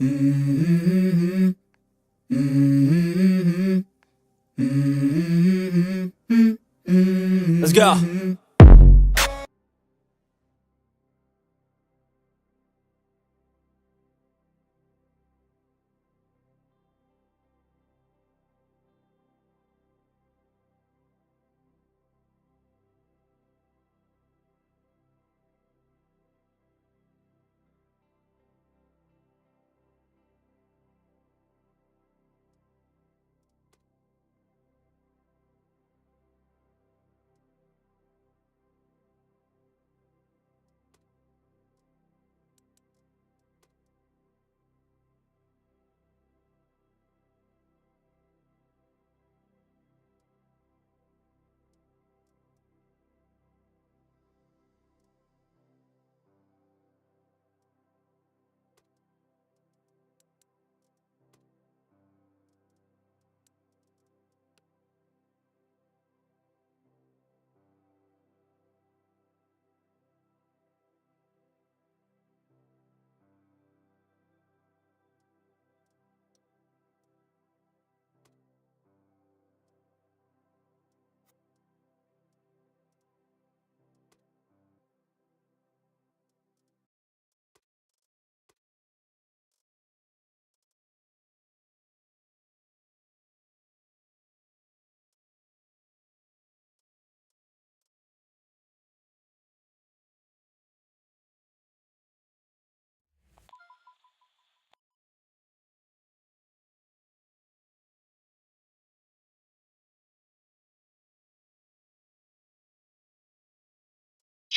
Let's go.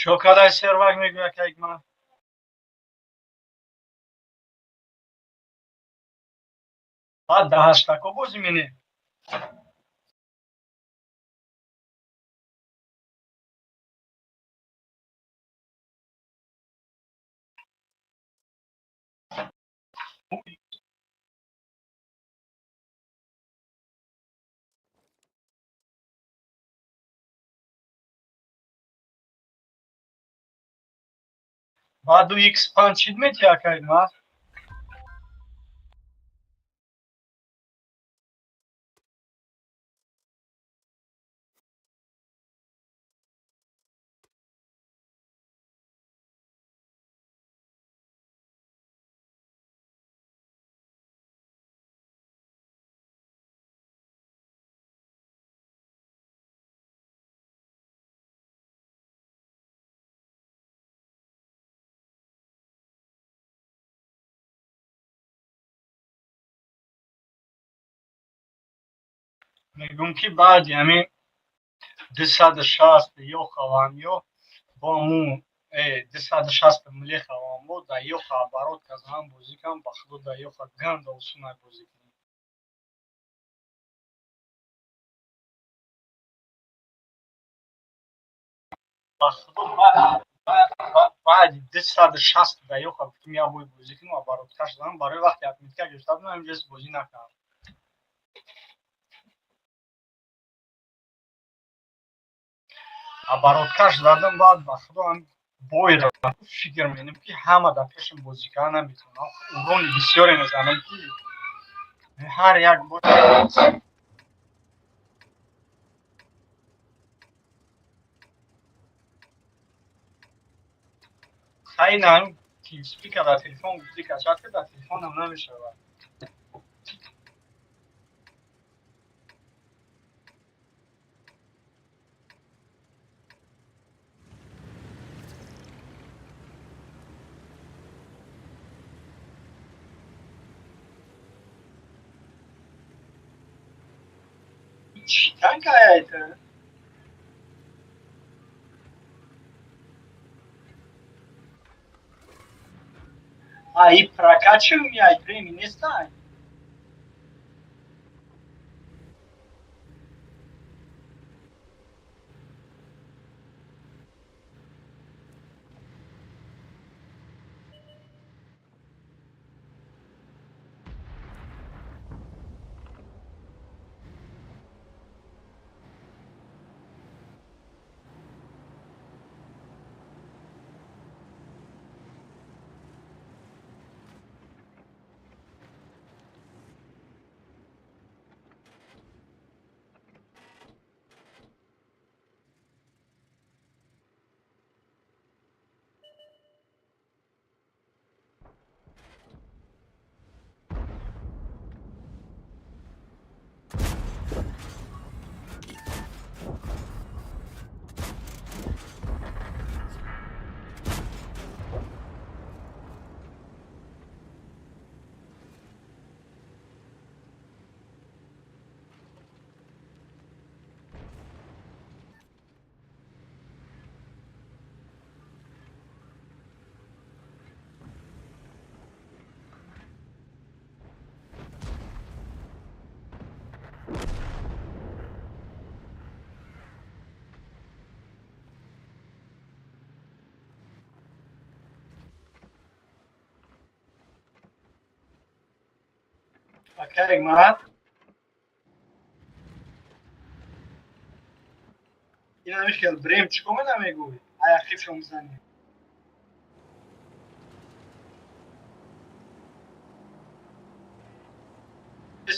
Чё кадай сервак мегӯяд кайкман? Баъд даҳаштако бозӣ менем. Баъду икс панҷ чид метиҳад кайкман? Мегӯм ки баъди ҳамин 260 ё хавам ё бо ҳамун 260 млехавам бо да ёха оборот казанам бозӣ кунам, ба худо да ёха ганда осунай бозӣ кунам. Ба худо баъди 260 да ёха гуфтим як бой бозӣ кунам, обороткаш занам, барои вақте отметка гирифта будам, ҳаминҷост бозӣ накардам. Обороткаш задам, баъд ба худо бойра фикр менем ки ҳама дар пешам бозӣ карда наметавонам. Урони бисёре мезанам ки ҳар як бой хайнам TeamSpeak дар телефон гуфти качат ки дар телефонам намешавад. Чӣ танкая это? А и прокачиваем я, и премии не ставим. Ака Ҳикмат, ина михел брем чӣ ко намегӯй? Аяқифшо мизанем.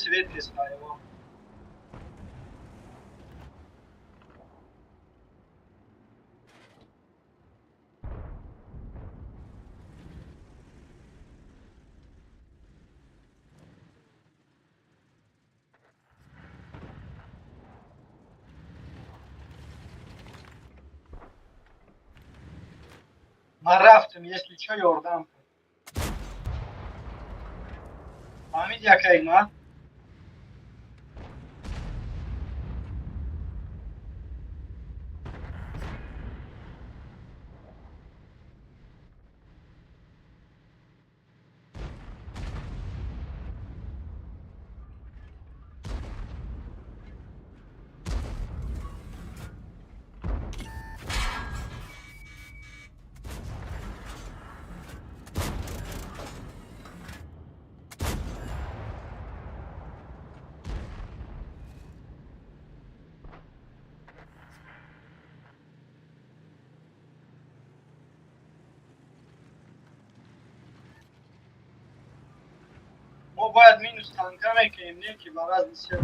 Свет нест, ҳайвон. Ман рафтам, если чо, ёрдам кун. Фаҳмиди, ака Ҳикмат? Мо бояд минус танка мекунем, не ки ба вазни се.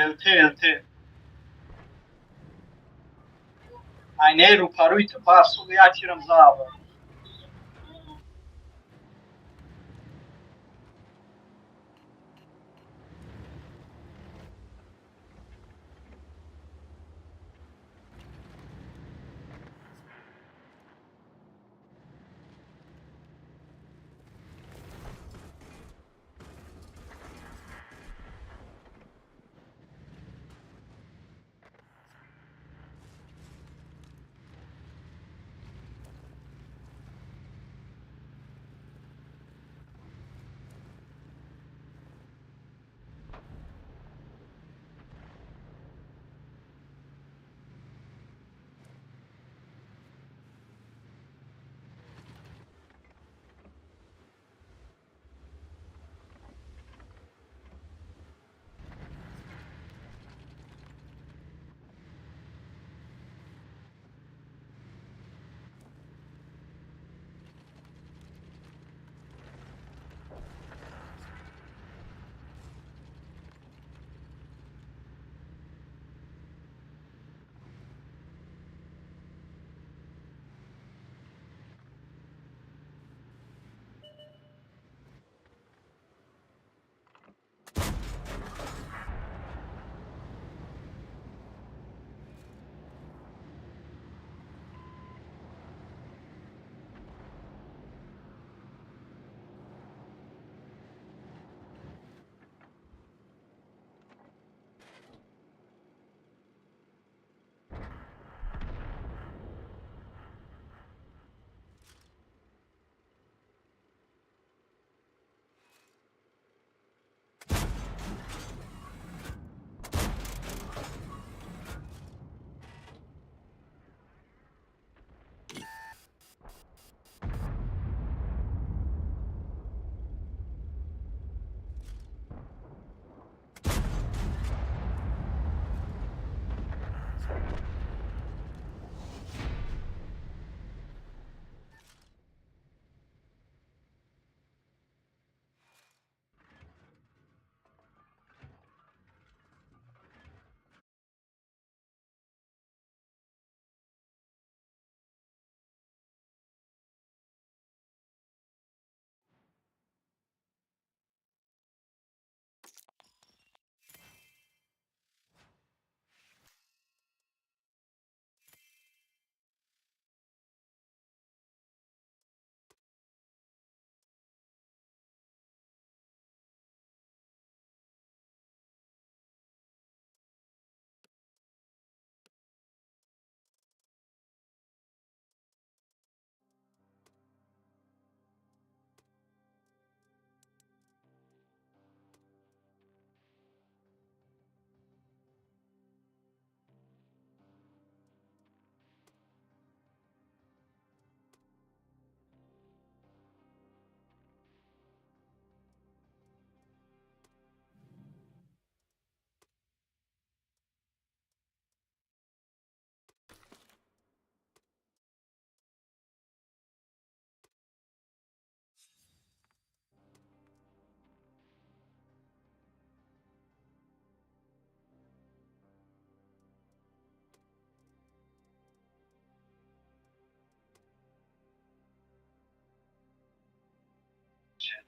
ЛТ, ЛТ. Айнаи рӯпарӯи ту барсуг як тирам зава.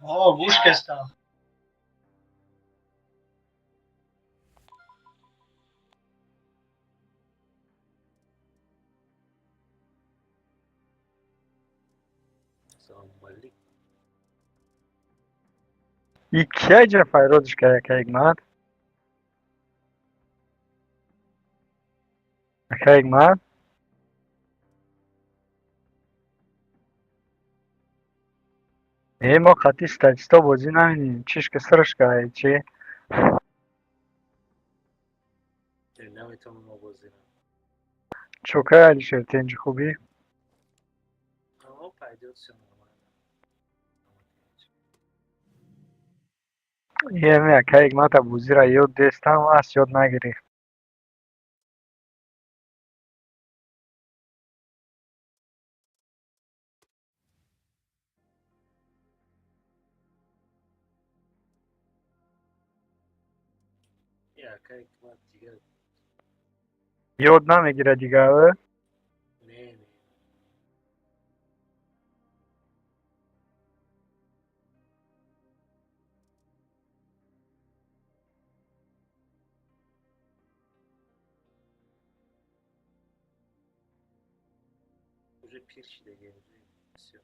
О, гӯш кестам. Салому алейкум. И кияҷа файродиш ка яка Ҳикмат? Ака Ҳикмат? Э, мо қатъи статисто бозӣ намедиҳем. Чишка сырышка чи? Наметавонам мо бозӣ. Чокай Алишер, тенҷи хубӣ? О, пойдёт, всё нормально. Еми ака Ҳикмата бозиро ёд дестам, аст ёд нагирифт. Ака Ҳикмат дигар Ёд намегирад дигар? Не, не. Уже пир шидаги, уже всё.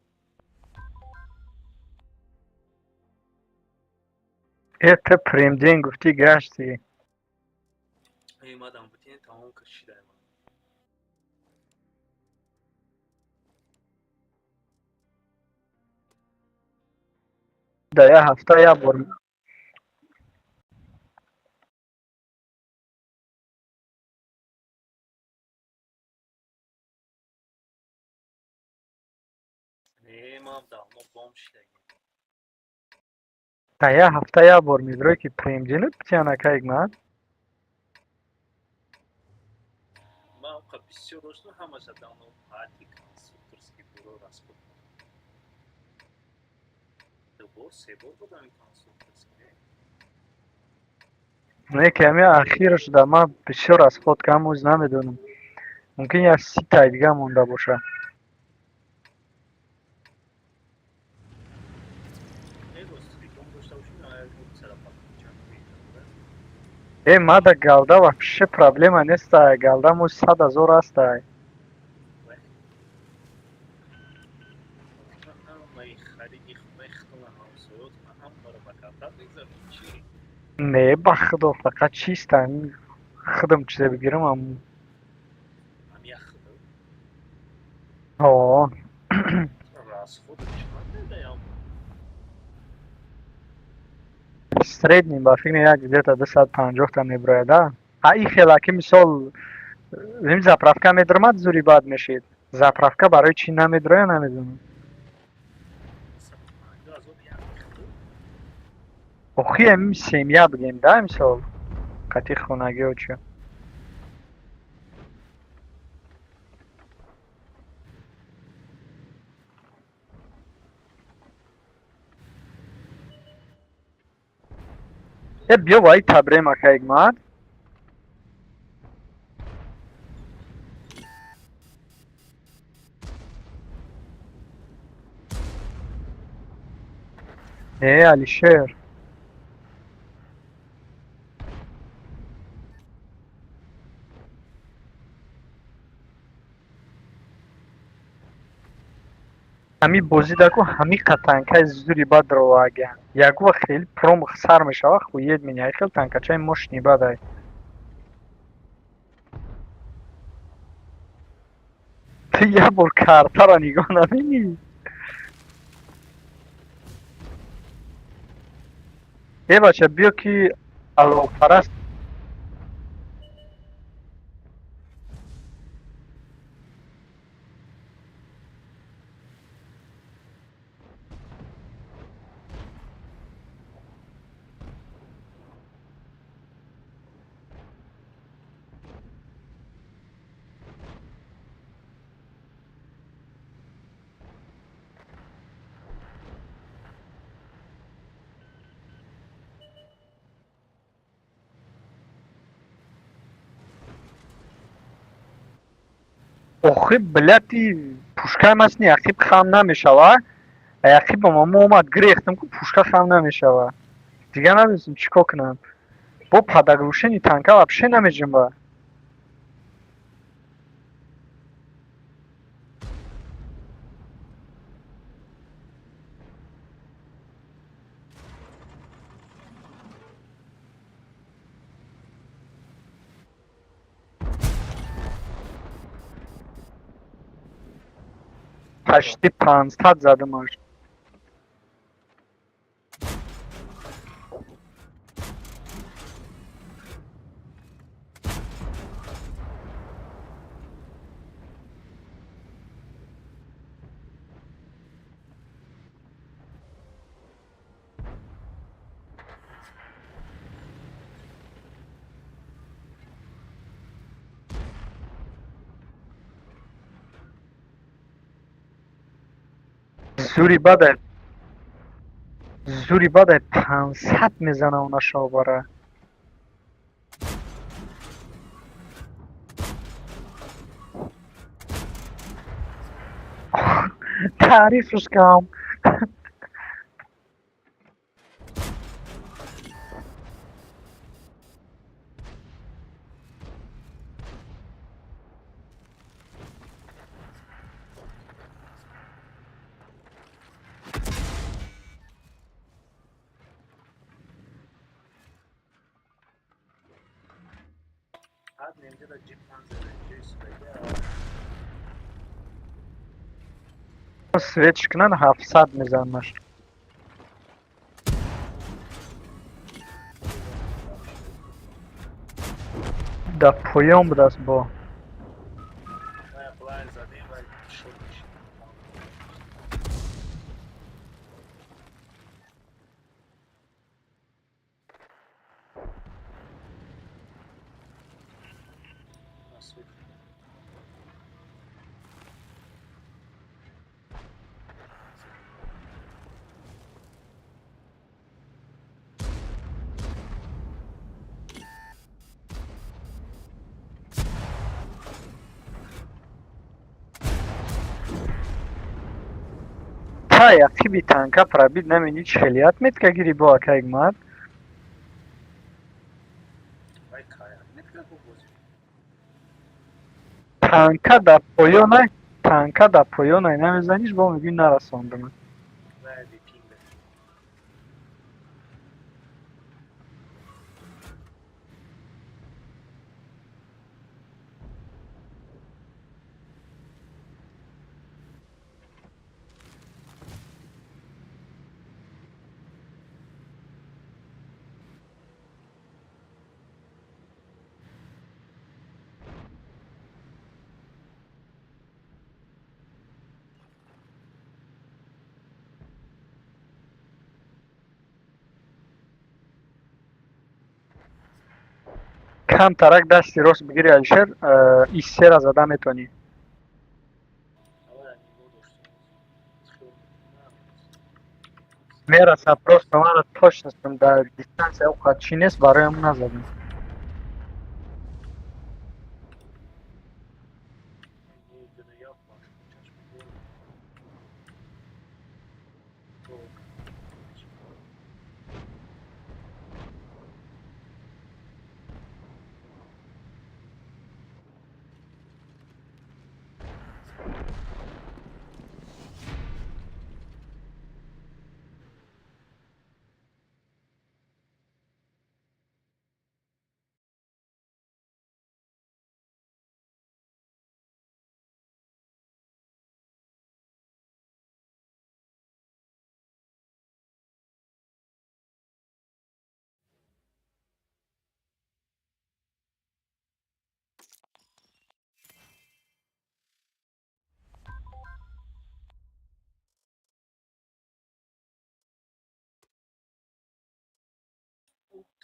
Э, ту премден гуфтӣ гаштӣ. Э, мадам бутин тамом шидай ман. Да як ҳафта як бор. Не, ман давно бомб шидаги. Да як ҳафта як бор медрои ки премдену битян ака Ҳикмат? Ман оқа бисёр доштам, ҳамаша давно парти конструкторский бюро расход кардам. Ду бор, се бор будам ин конструкторский. Не, ки ҳами ахираш да ман бисёр расход кардам, оз намедонам. Мумкин як 30-тай дига монда боша. Не, рост, телефон дошта бошӣ, на як сара чанд меҳтавора. Э, мада галда вообще проблема нестай. Галда мо 100 000 астай. Ҳамаи хариди хонаи худтона, ҳамсоётона ҳамаро ба карта мегзаронӣ чӣ? Не, ба худо, фақат чиста худам чизе бигирам ам. Ҳам як худо? О. Расходи чанд медаям? Средний ба фикр як где-то 250-та меброяд, а? А и хела ки мисол ин заправка медромад, зури бад мешид. Заправка барои чӣ намедроя, намедонам. 150 000 як худо? Охи ами семья бигем, да, мисол қати хонагиҳо чӣ? Э, биё ваи табрем, ака Ҳикмат. Э, Алишер. Ҳами бозидаку ҳамиқа танкаи зури бад роваган. Ягон вақт хеле промах сар мешава, хуед меня, хел танкачаи мощный бадай. Ту як бор картаро нигоҳ намедиҳӣ? Э, бача, биё ки алоқпараст. Охи, бляти, пушкаи масни ақиб хам намешава. Яқибам мо омад, гирехтам, ку пушка хам намешава. Дигар намедонистам чӣ кор кунам. Бо под оглушение танка вообще намеҷунба. Почти 500 задамаш. Зури бадай. Зури бадай 500 мезана она шобара. Таърифш кам. Свеч кунан 700 мезанаш. Да поён будааст бо. Та яқиби танка пробить намени, чӣ хеле отметка гири бо акайг мард. Танка дар поёнай, танка дар поёнай намезаниш, бо мегӯӣ нарасондам. Камтарак дасти рост бигири, Алишер, иссера зада метавонӣ. Мераса, просто мара точностам дар дистанция оқад чӣ нест, бароям назадам.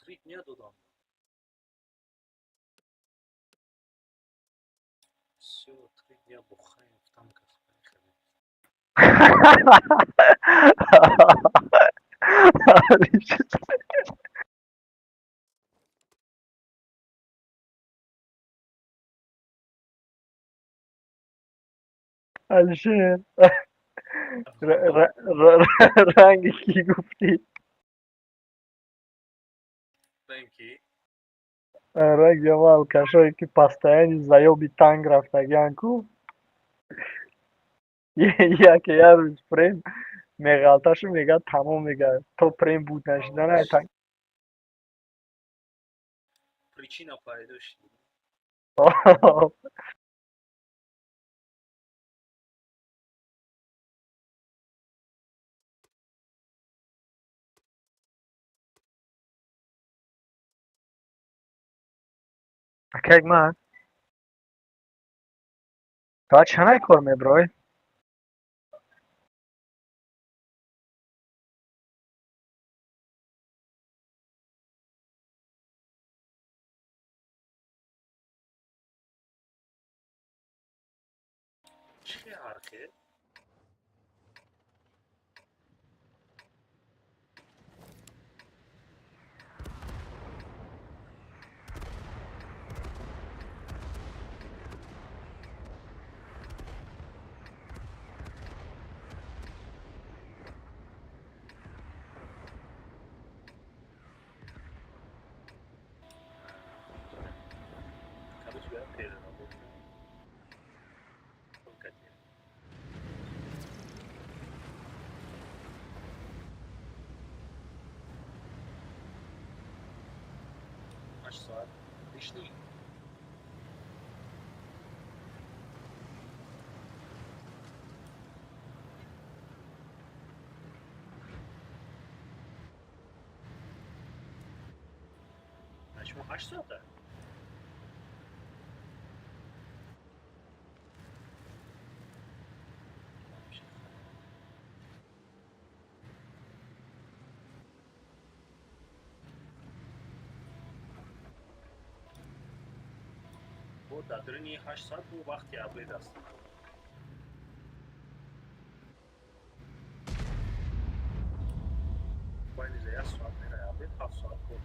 3 дня додам. Все, 3 дня бухаем в танках. Поехали. Алишер. Ранги кӣ гуфтӣ? Ранги? Ранги ама алкашое ки постоянно заёби танк рафтагиан ку. Яке як рӯз прем меғалташу мега, тамом, мега, то прем буд нашидана танк. Причина пайдо шуд. Акак ман соат чанай кор меброй? Чӣ ҳархе? Короче говоря, переработка. Катя. 8 соат лишний. Шумо 8 соата? Бо дар даруни 8 соат бо вақти обед аст. Байни за як соат мерай обед, 7 соат кор.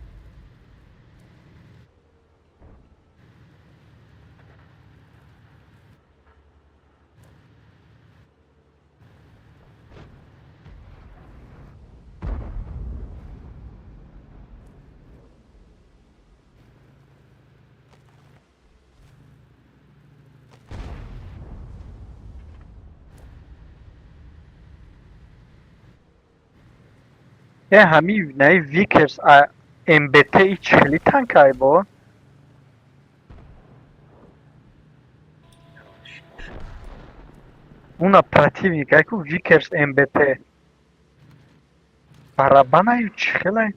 Е, ҳами наи Викерс МБТ и чӣ хели танкай бо? Уна противник ай ку, Викерс МБТ. Барабанаю чӣ хелай?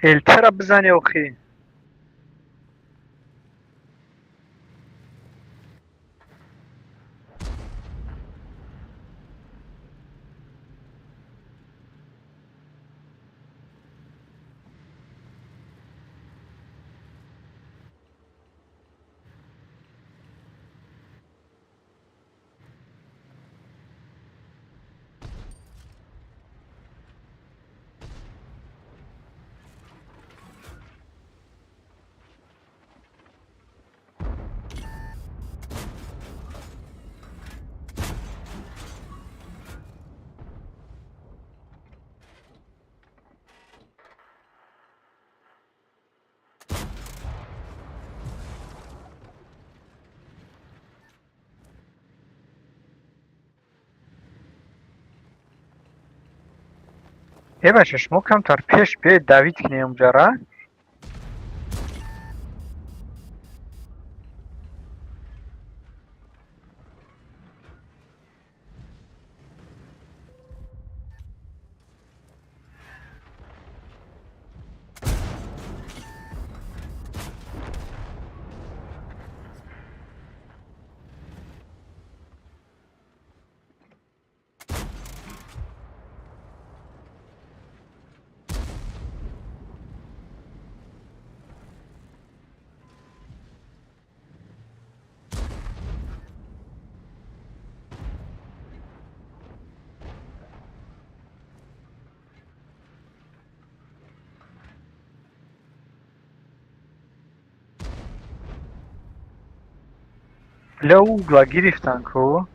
Элтера бизани охи. Е, бача, шумо камтар пеш биёед, давить кунем унҷара. Бля, угла гирифтан ку.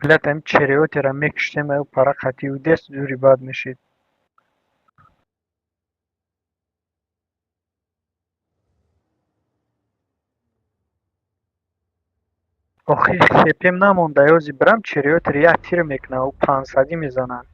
Блядь, ам чериотера мекуштем, аю пара қатиу дест зури бад мешид. Охи хепем намонда, ёзи брам чериотер як тир мекуна, ӯ пансадӣ мезанад.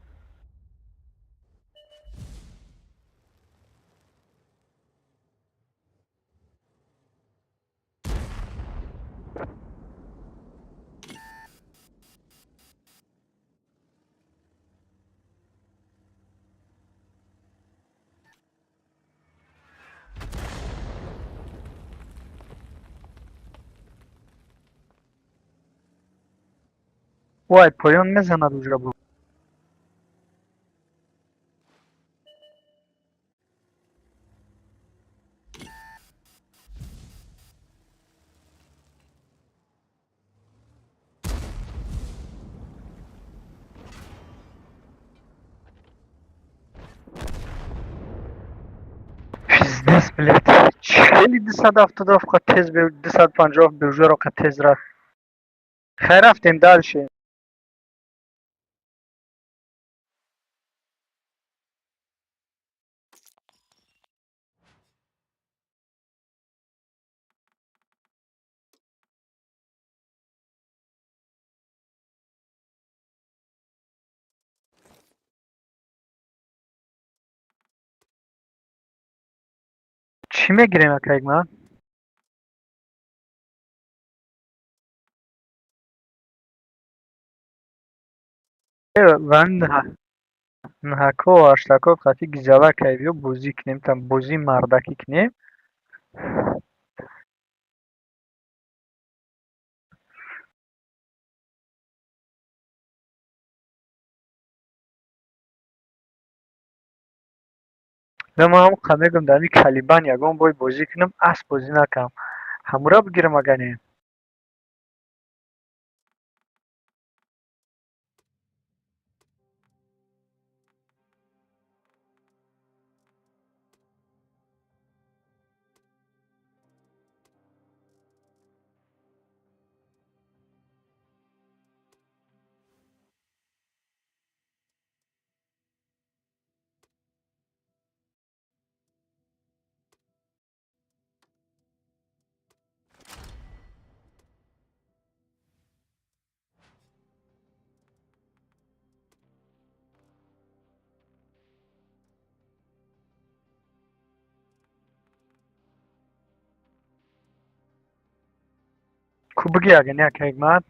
Вай, поён мезанад уже бо. Пиздец, блядь. Чели 277 қад тез, 250 бежоро қад тез рафт. Хай, рафтем дальше. Чӣ мегирем, акайгман? Ван наҳако ҳаштако қати гизала кайбиё бозӣ кунем, там бозии мардакӣ кунем. Да ман ҳамон мегӯям, дар ҳамин Калибан ягон бой бозӣ кунам, асп бозӣ накунам. Ҳамура бигирам ага не? Ку бигӣ ага не, ака Ҳикмат?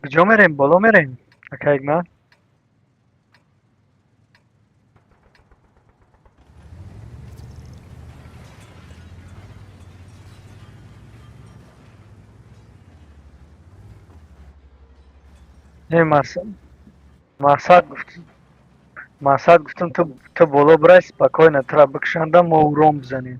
Куҷо мерем? Боло мерем? Ака Ҳикмат? Не, мақсад гуфт, мақсад гуфтам, ту боло бирай, спокойно тура бикшанда, мо урон бизанем.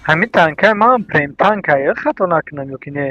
Ҳамин танкаи ман прем танкае, хато накунам ё ки не?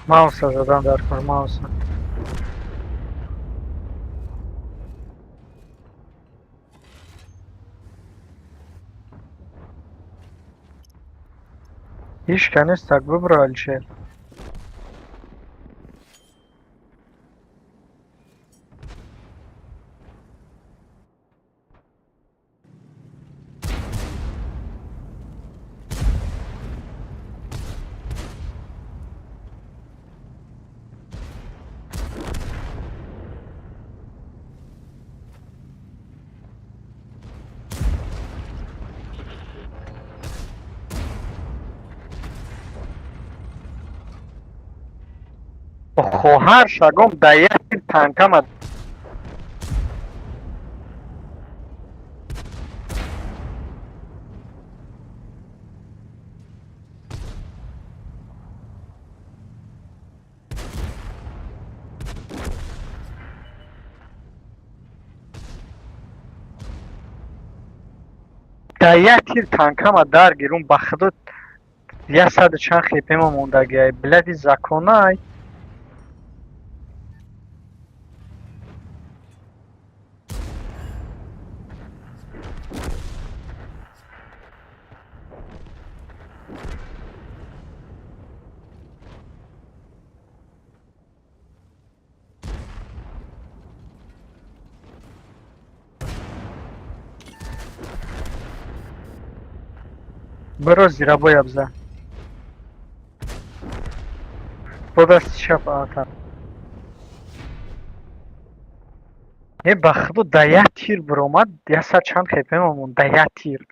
Мауса задан дар кор, мауса. Ҳичка нест, так бибро, Алишер. Хоҳар шагом дар як тир танкама. Дар як тир танкама дар гирум, ба худо, яксаду чанд хепема мондагиай, бляди законай. Биро зирабоя бза. Бо дасти чап ата. Не, ба худо, да як тир биромад, яксад чанд хепема монд, да як тир.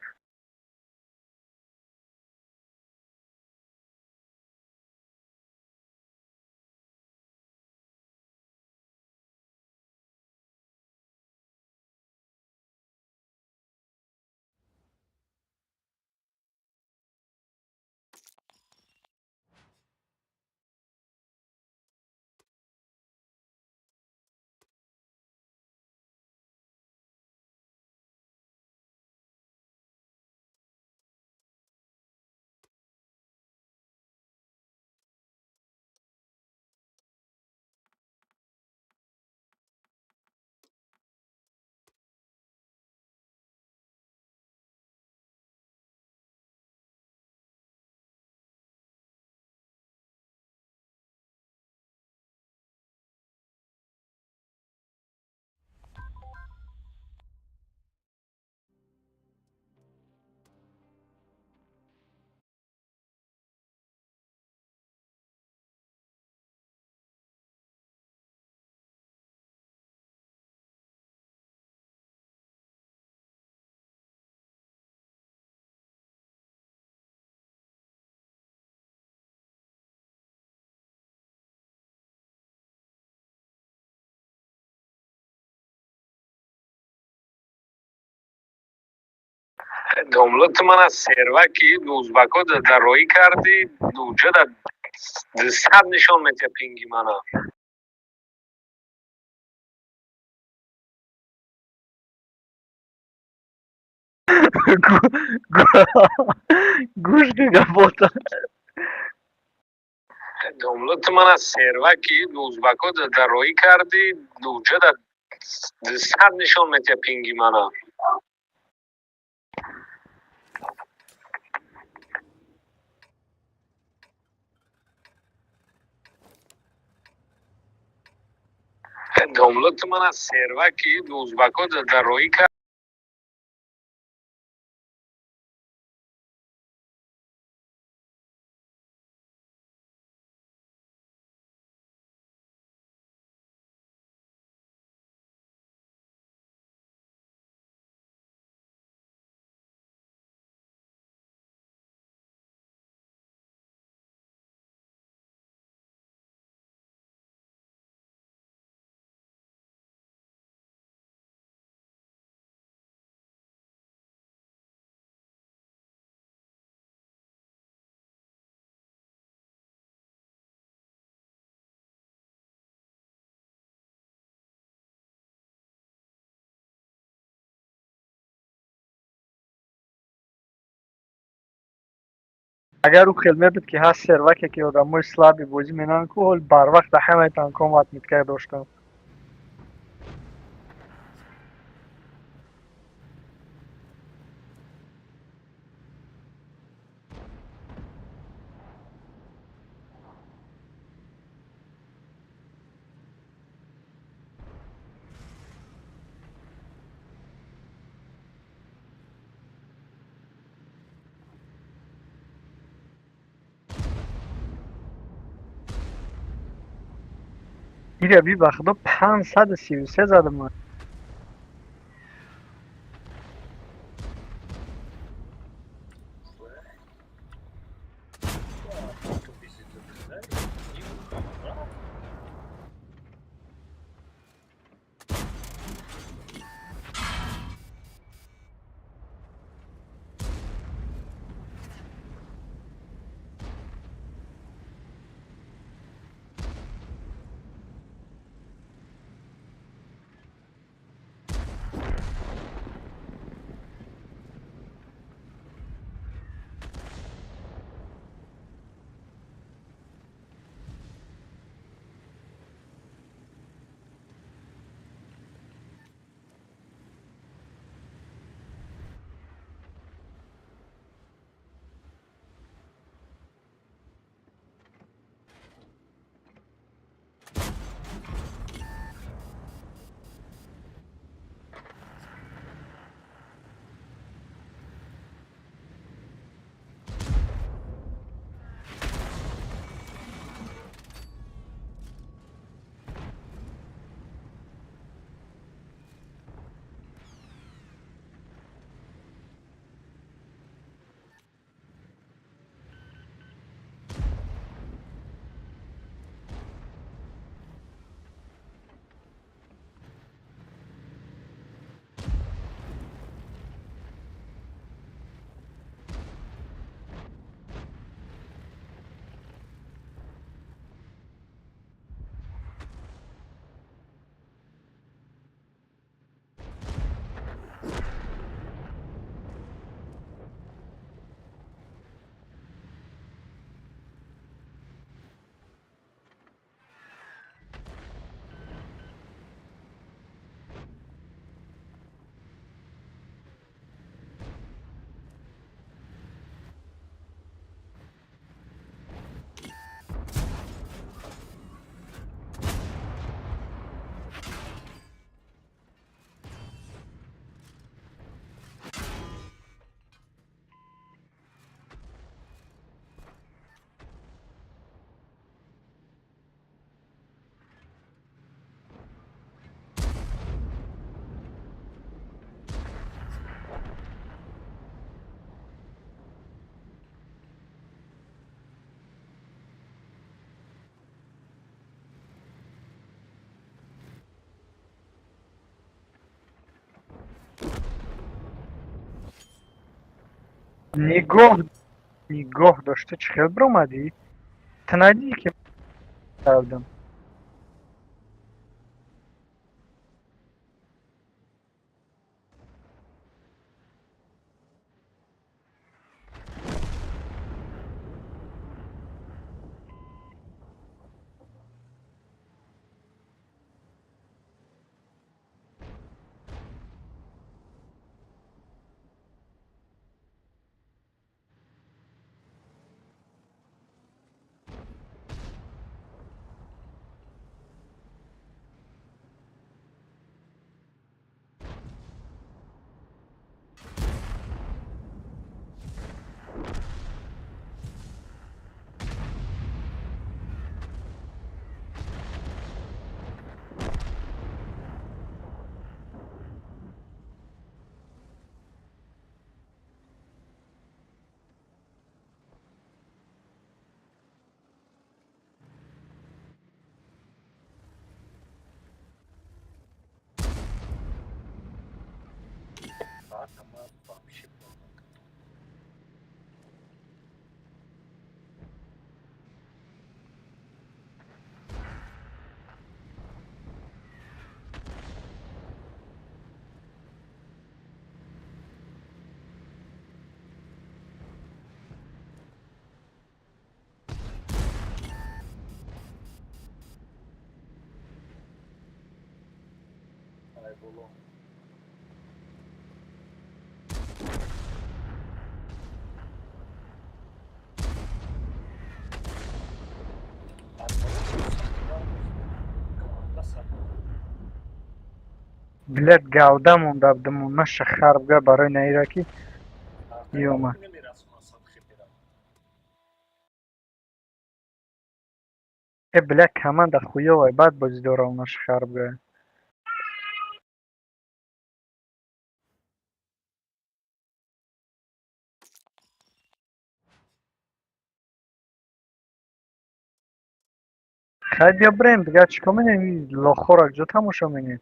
Домла, ту мана серваки узбако дароӣ кардӣ, уҷада 200 нишон метия пинги мана. Гӯш ки габота. Домла, ту мана серваки узбако дароӣ кардӣ, уҷада 200 нишон метия пинги мана. Домла, ту мана серваки узбако дароӣ Агар ӯ хел мебуд, ки ҳаст серваке, ки одамои слабый бозӣ менанд, ку ҳол барвақт да ҳамаи танком отметка доштам. Ира би ба худо 533 задам ман. Нигоҳ дошта чӣ хел биромадӣ? Ту надидӣ, ки кардам? Вообще Боло. Билет галда монда будам, наша харбга барои наира ки ёма. Э бля, команда хуёвая, бад бозӣ дора наша харбга. Хай биё бирем, дигар чӣ кор менем? Лохора куҷо тамошо менем?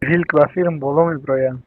Вилк ба фирм боло мебирояд.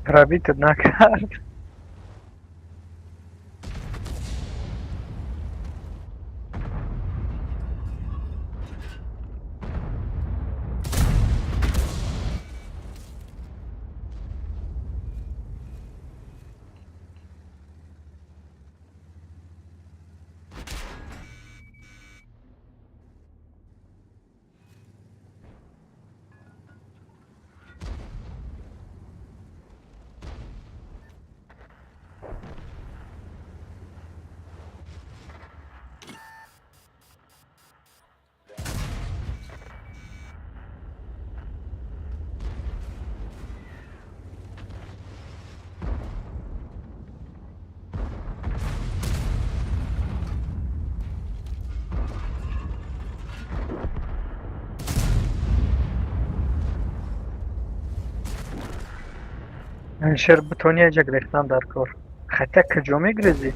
Пробит накард. Шер бутони аҷа гирехтан дар кор. Хотя куҷо мегирезӣ?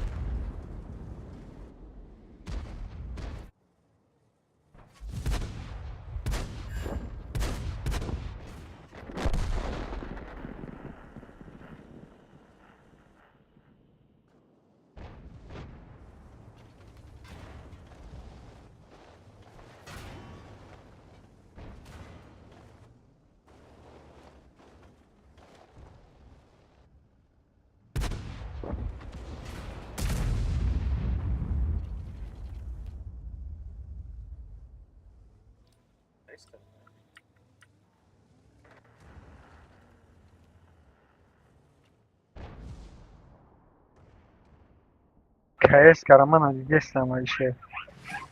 КС кара ман надидестам, Алишер.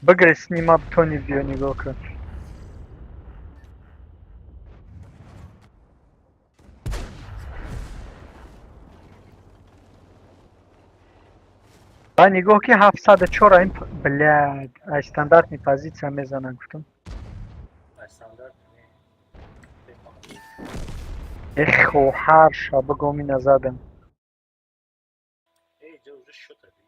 Бигрез снима бутони биё нигоҳ кун. Ба нигоҳ ки 704 ин, блядь, ай стандартный позиция мезанам, гуфтам. Ай стандарт не. Эх, хоҳар ша бигом ина задам. Эй, ҷа уже шута ди.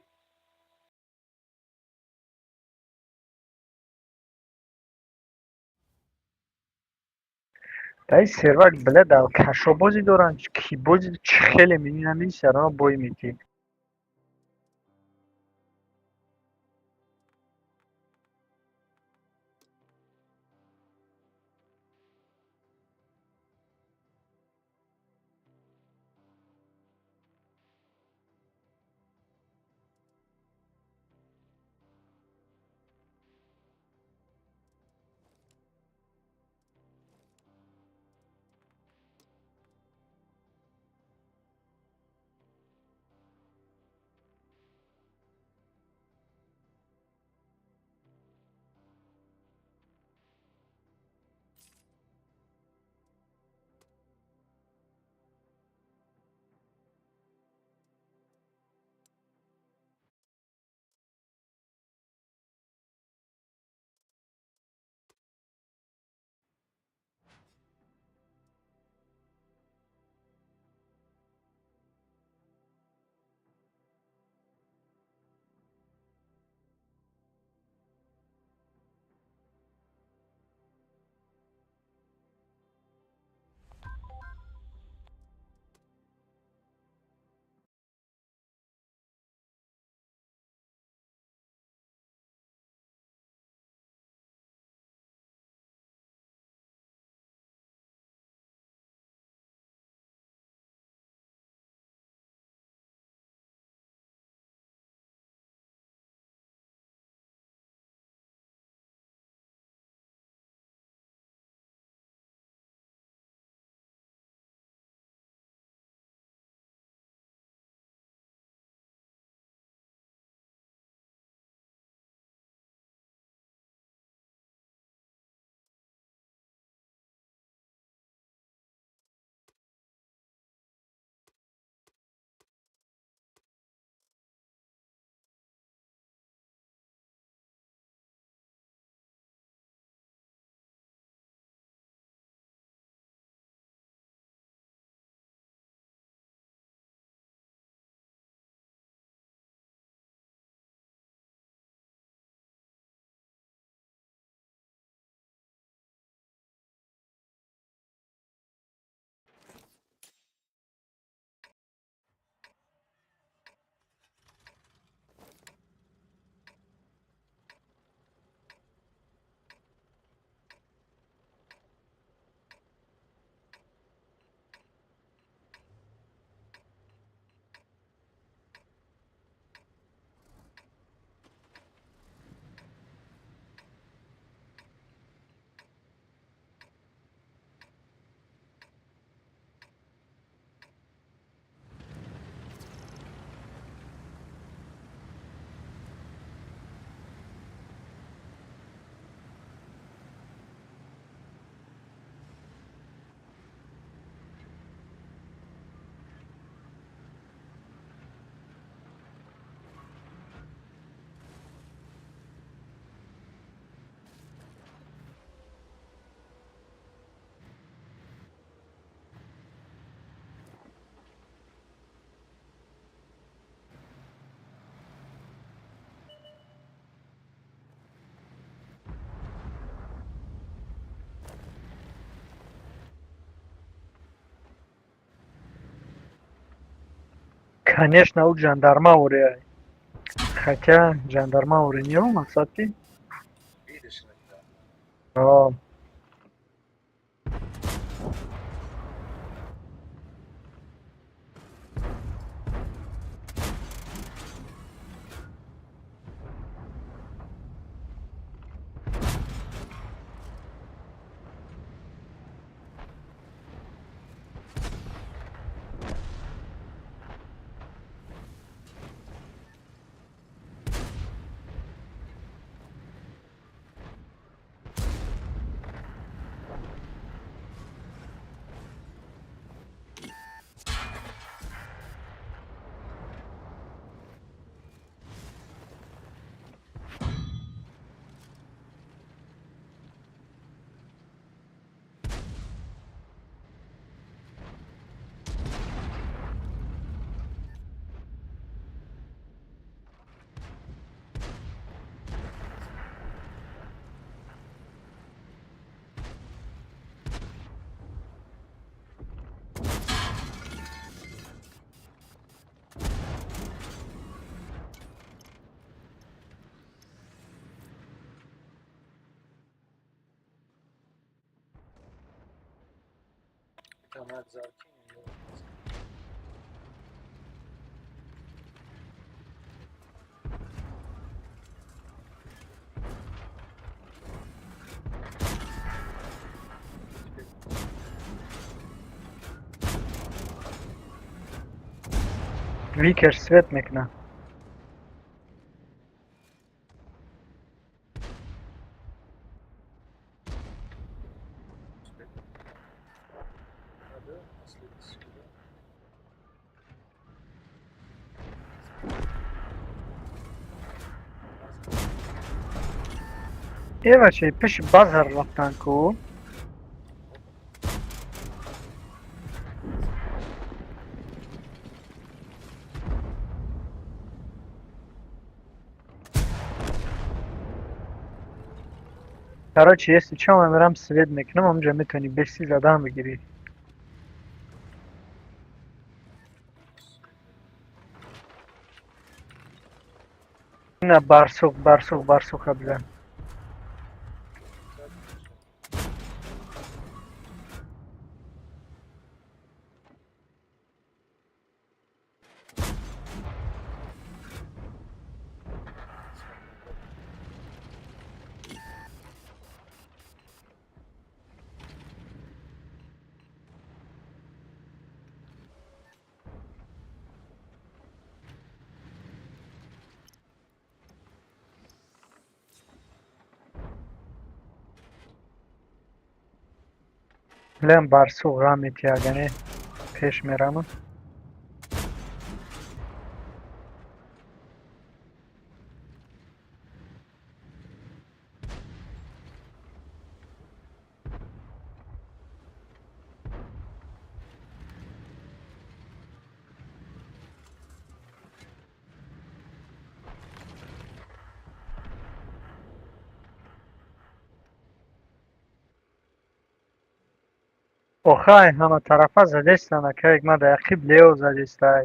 Дар ин сервак, бля, дар кашо бозӣ доранд, ки бозӣ чӣ хеле мебинам, ин сервак бой метиҳ. Конечно, ӯ жандарма ореай. Хотя жандарма оре не, мақсад ки Видишь иногда. О. Канат закинь, ёлки. Викер свет мекунад. А, да, последний сюда. Эвачи пеши базар рафтан ку. Короче, если чё, ман мерам свет мекунам, ҳамҷа метавонӣ беси задан бигирӣ. На барсух, барсух, барсуха бизан. Лем барсух ғам метиягане пеш мерамам. Охай ҳама тарафа задестан, акаек ма дар ақиб лео задестай.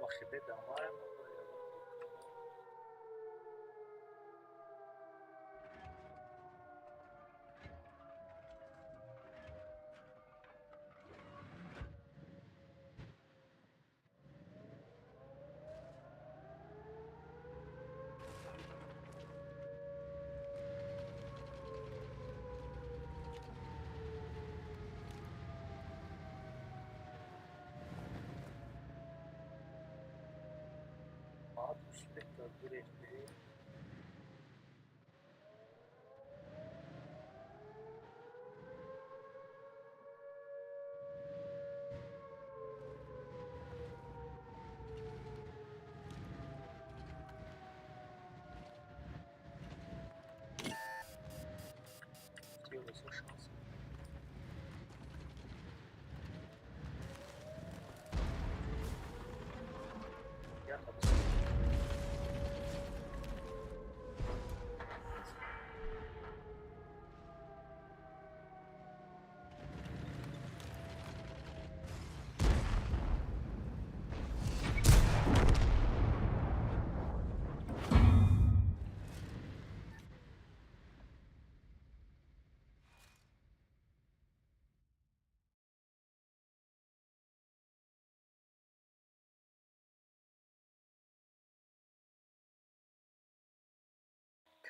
Ҳама хибе дамаем.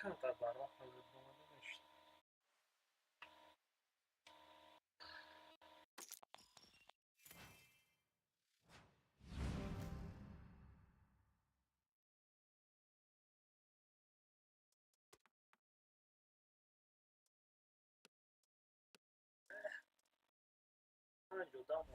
Камтар барвақт омода мешуд. Панҷ одам.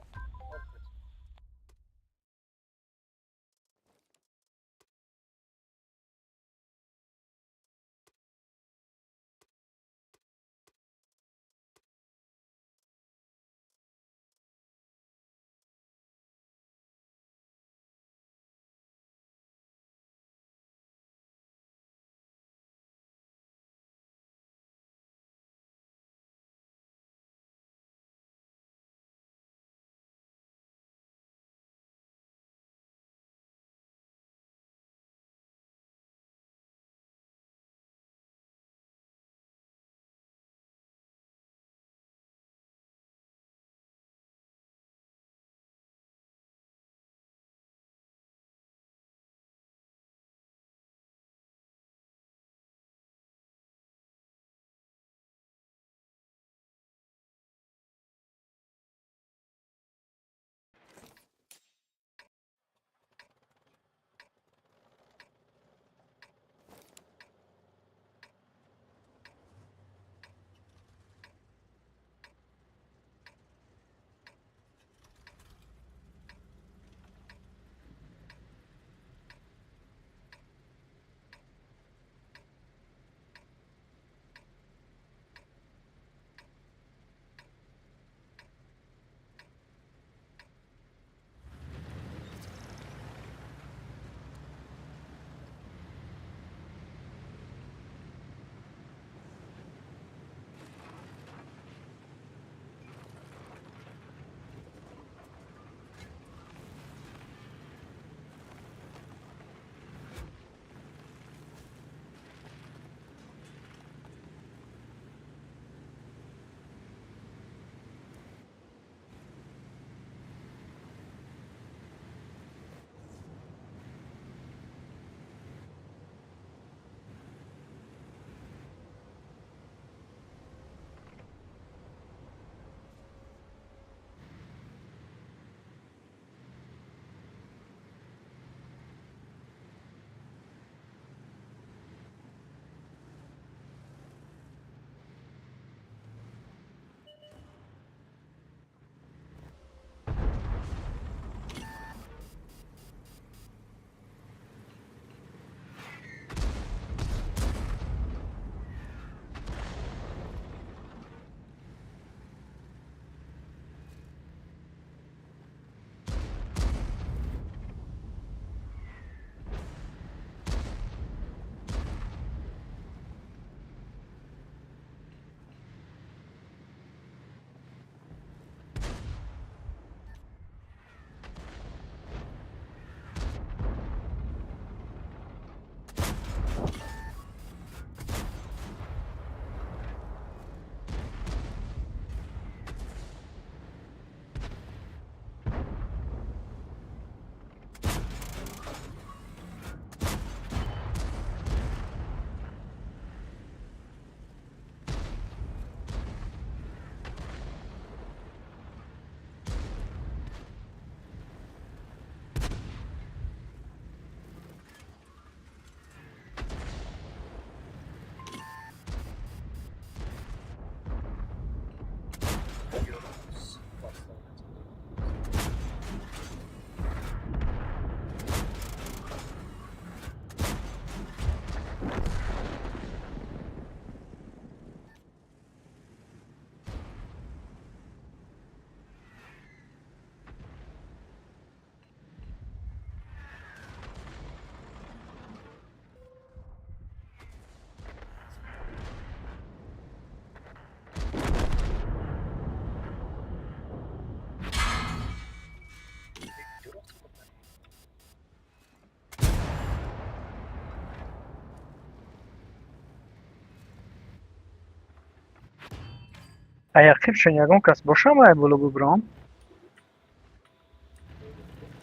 Аяқибшон ягон кас бошам, ай боло бубурам?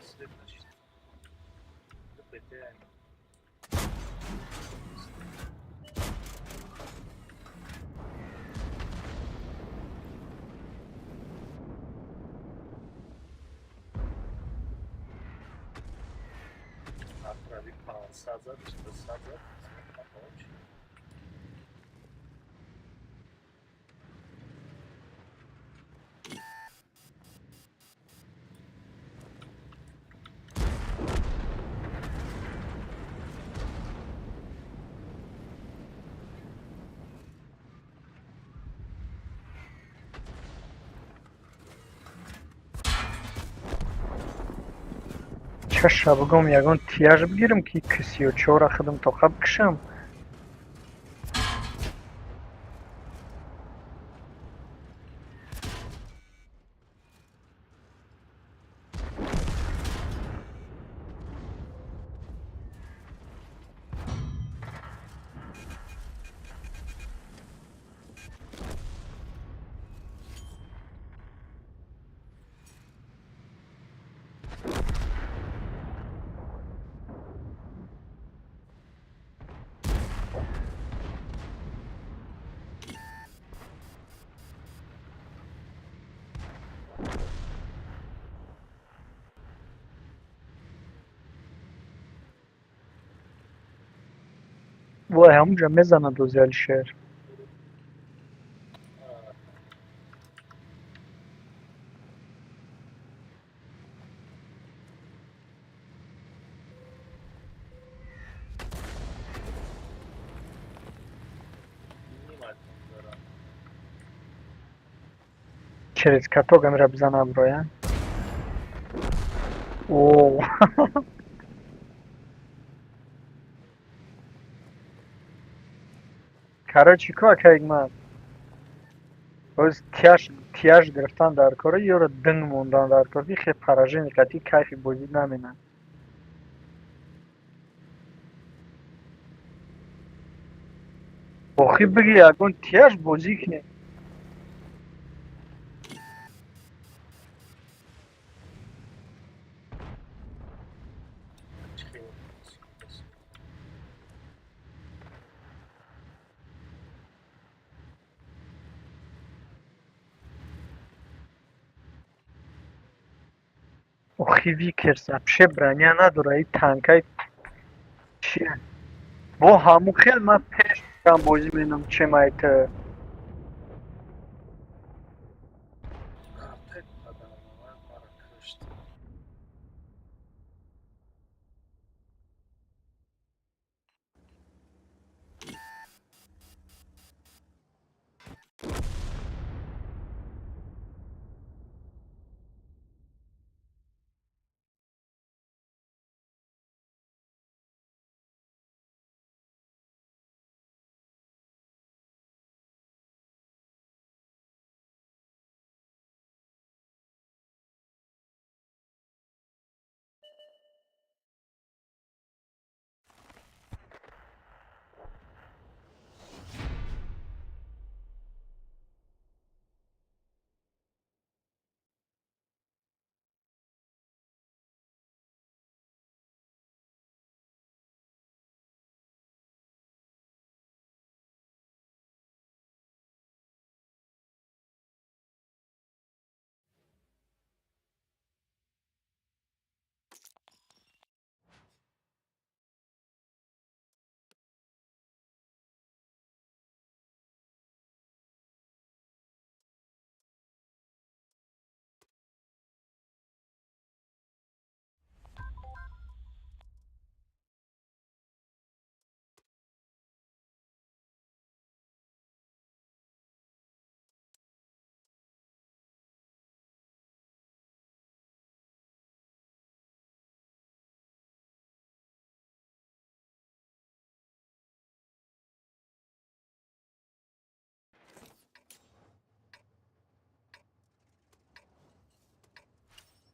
Свет нашид. ПТ. Отправи 500 зад, 400 зад. Чаша бугом, ягон тияж бигирам, ки кисиё чора худам тоқа бикушам. Вой, ҳамунҷа мезанад ози Алишер. Через каток амира бизана броя. О, короче, ко акаигмат, боз тияж гирифтан дар кора, ёро динг мондан дар кор, хе поражение кати кайфи бозӣ намена. Охи, биги, ягон тияж бозӣ кунем. Охи, Викерс вообще броня надора, и танкай чия? Бо ҳамун хел ман пеш бозӣ менам, чемайт.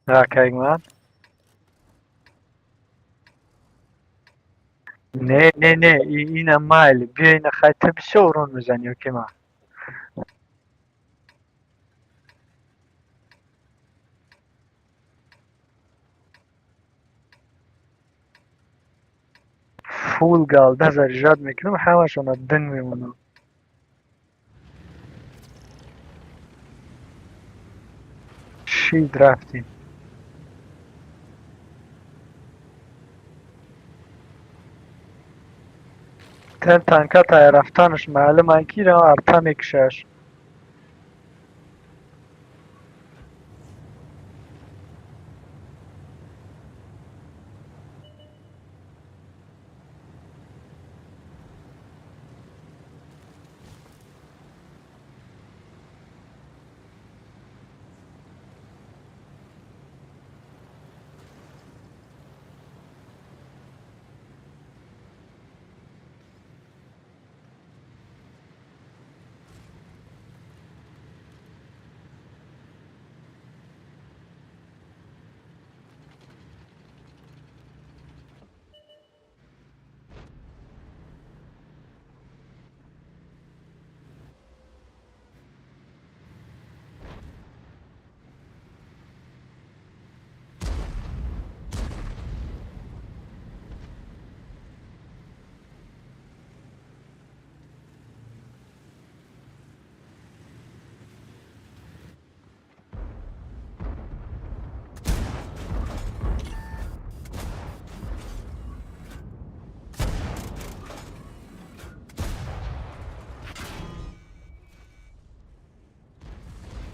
Акаигмат, не, не, не, ина майли, биё, ина хай, ту бисёр урон мезанӣ, ё ки ман? Фул галда заряжать мекунам, ҳамашона динг мемонам. Шид, рафтем. Тен танка тая рафтанаш маълум ай ки арта мекушаш.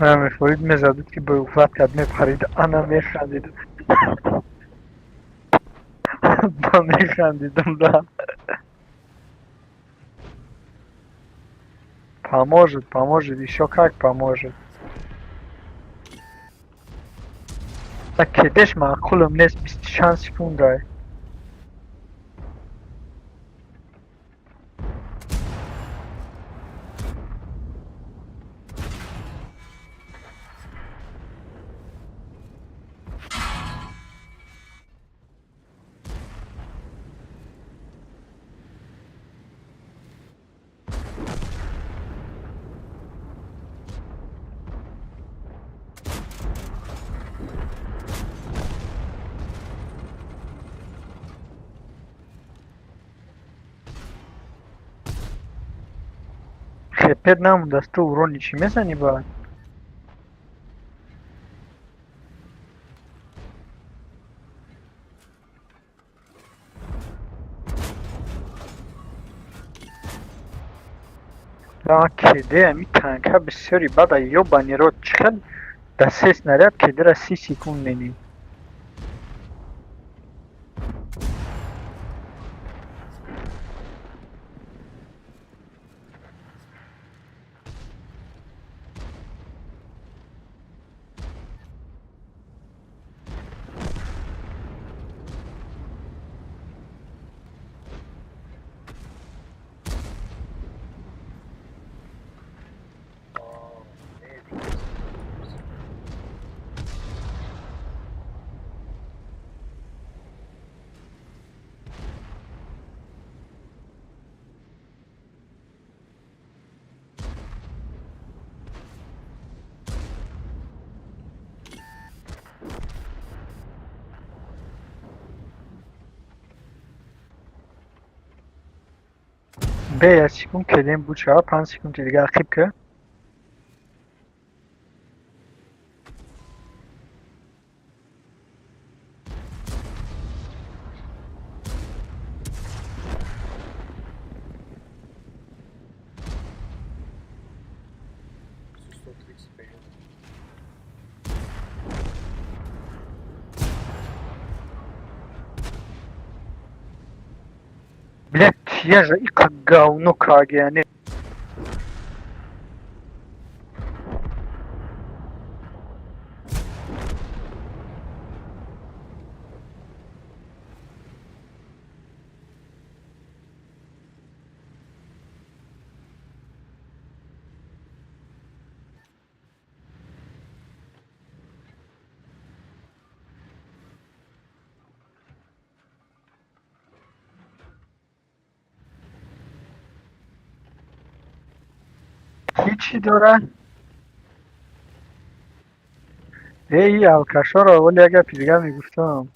Мефорид мезадид, ки бо кард, мепарид, ана механдид. Ба механдидам, да. Поможет, поможет, ещё как поможет. Так кедеш маъқулам нест, бисту чанд секундай. Хепет намудааст, ту урони чӣ мезанӣ баъд? Кеде ами танка бисёри бада, ёбани рот, чӣ хел да се снаряд кедера 30 секунд менӣ. Бе як секунд кедем буд шава, 5 секунди дига ақиб ка. Блядь, я же и как говно кагиане. Ки чӣ дора? Эй, алкашоро вале як гапи дига мегуфтам.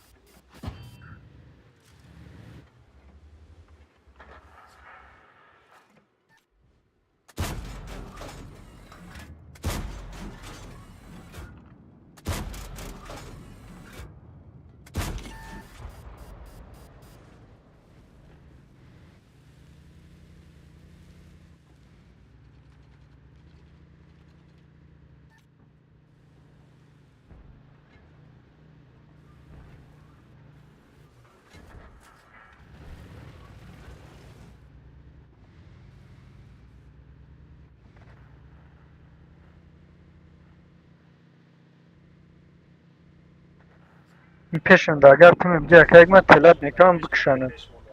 Пешанда агар ту мебуди, ака, як ман телат мекардам, бикушанад. Пеш монда.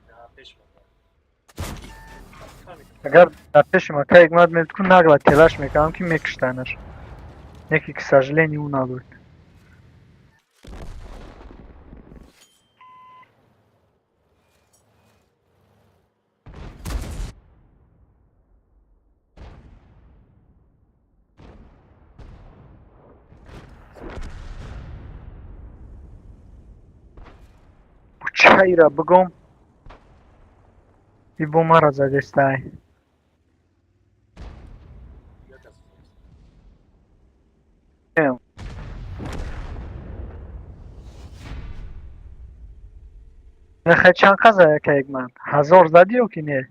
На, пеш монда. Фаҳмидам. Агар дар пешим ака як ман мебуд ку, нагла телаш мекардам, ки мекуштанаш. Неки, к сожалению, ӯ набуд. Чайра бигом, ибо мара задестай. Дигар кас нест. Нехай, чанд қаза, яка як ман 1000 задӣ ё ки не?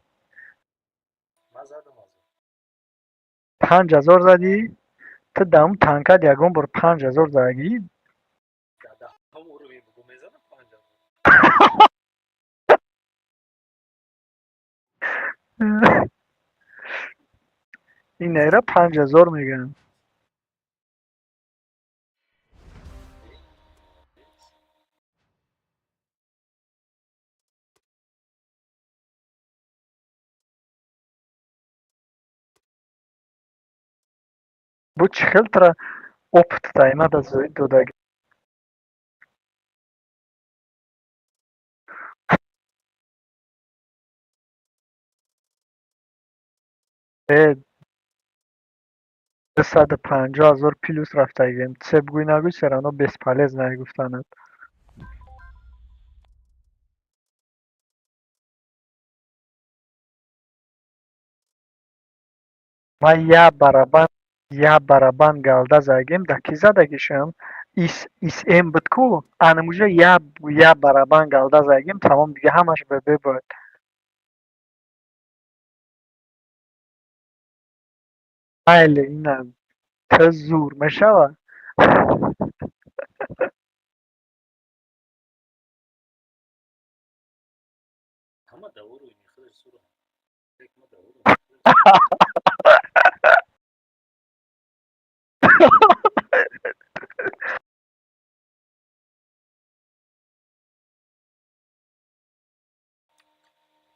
Ман задам аз. 5000 задӣ? Ту даҳум танкад ягон бор 5000 задагӣ? Дар даҳум уровень бугу мезанам 5000. Ин эра 5000 мегӯям. Бу чӣ хел тра опыт даймада зоид додагӣ? Э, 250 000 плюс рафтагем. Це бгӯй нагӯй, всё равно бесполезно гуфтанат. Ман як барабан, як барабан галда задагем, да кӣ задагишам? Исм буд ку, анамуҷа як барабан галда задагем, тамом, дига ҳамаш ББ буд. Майли, ина ту зур мешавад. Ҳама дар уровень худаш зурам. Як ма дар уровень худаш.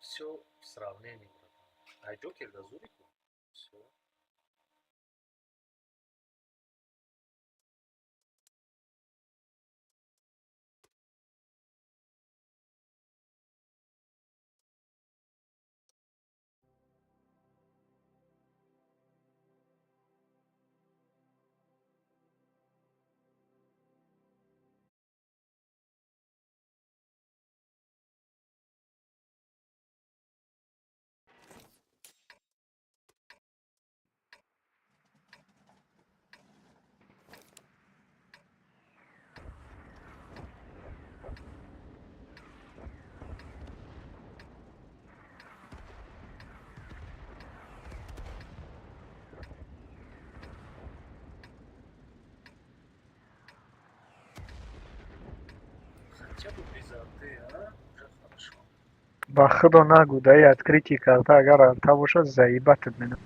Всё в сравнении, братан. Ай Джокер да зури ку. Всё. Хотя бы без арты, а? Уже хорошо. Ба худо нагӯ, даи открытие карта агар арта бошад, заебатат менам.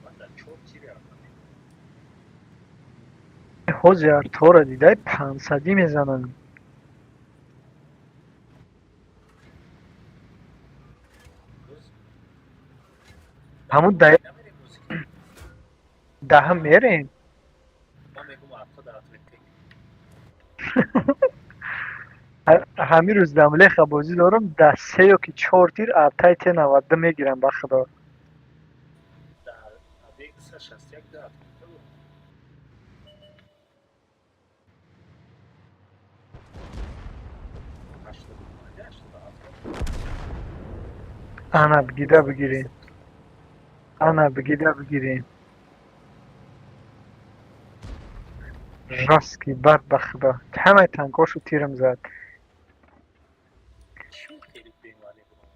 Ман дар чор тири арта мекунам. Ҳози артҳоро дидай, пансадӣ мезананд. Боз Ҳамун даи намерем бозӣ кунем. даҳа мерем. Ман мегӯм арта дар открытие. Ҳамин рӯз дамлеха бозӣ дорам, да се ё ки чор тир артаи Т-92 мегирам, ба худо. Дар объект 261 да открытие дорам. 85, 87. Ана бигида бигирем. Ана бигида бигирем. Жёсткий бад, ба худо. Ҳамаи танкошу тирам зад. Чӣ хеле бемаъне бурам.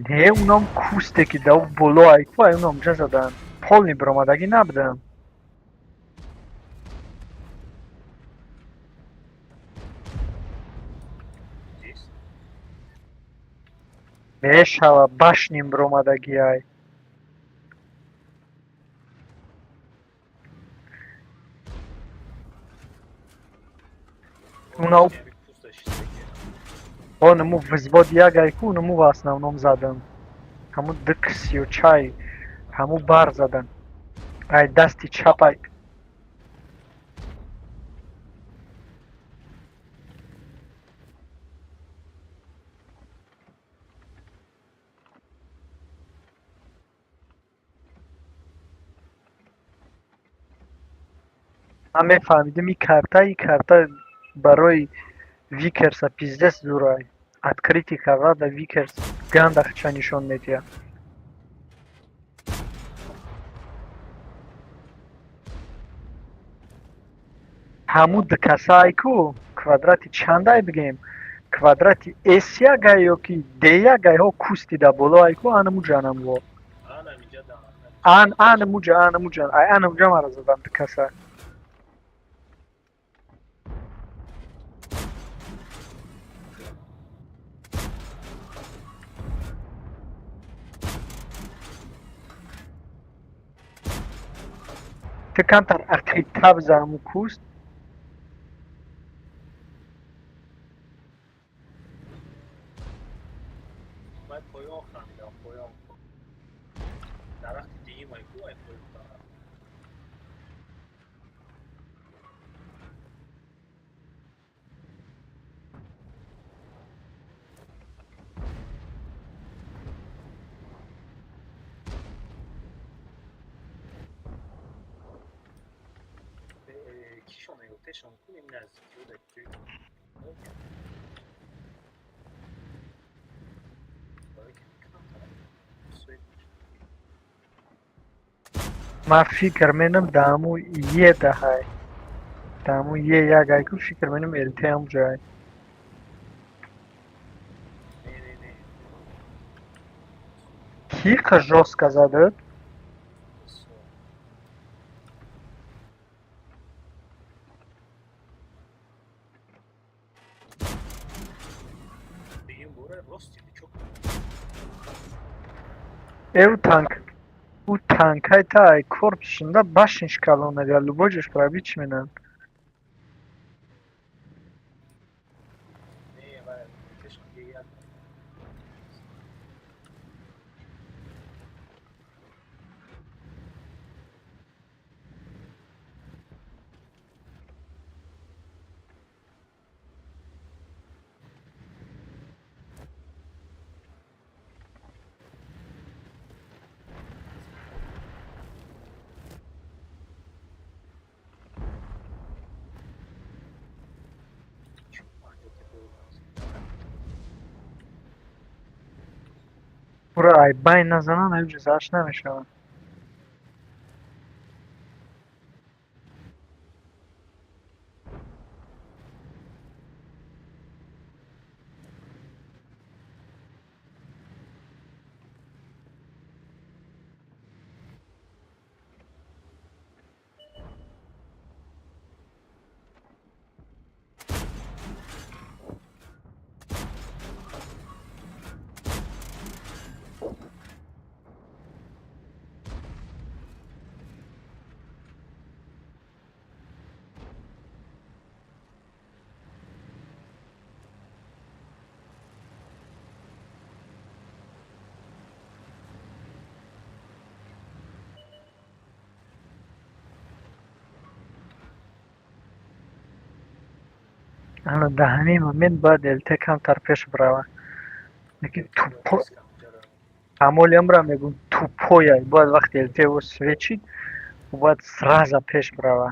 Не, унам кусте ки дав боло айку, ай унам ҷа задан. Полный биромадагӣ набудам. Здесь? Мешава, башним биромадагӣ ай. Уна онаму взвод ягайку, унаму в основном задан. Ҳаму дксию чай, ҳаму бар задан. Ай дасти чапай. Ман мефаҳмидим и карта, и карта барои Викерса пиздец зурай. Открытый карта да Викерс гандахча нишон медиҳад. Ҳаму дкасай ку квадрати чандай бигем? Квадрати S ягай ё ки D ягай ҳо кусти да боло ай ку анамуҷа анамво. Ан анамуҷа анамуҷа ай анамуҷа мара задан дкаса. Ту камтар ақибтар бизан ҳамун куст. Ман фикр менам дааму е даҳай. Дааму е ягай ку фикр менам ЛТ ҳамуҷай. Кӣ жёстко задад? Эв танк ӯ танкай та ай корпусшунда башниш калонад я любой ҷош пробить менанд. Ура, ай байн назананд, ай ҷузааш намешавад. Ана дар ҳамин момент бояд ЛТ камтар пеш бирава. Лекин тупо ҳамолиамра мегӯм тупояй. Бояд вақте ЛТ о свечид, бояд сразу пеш бирава.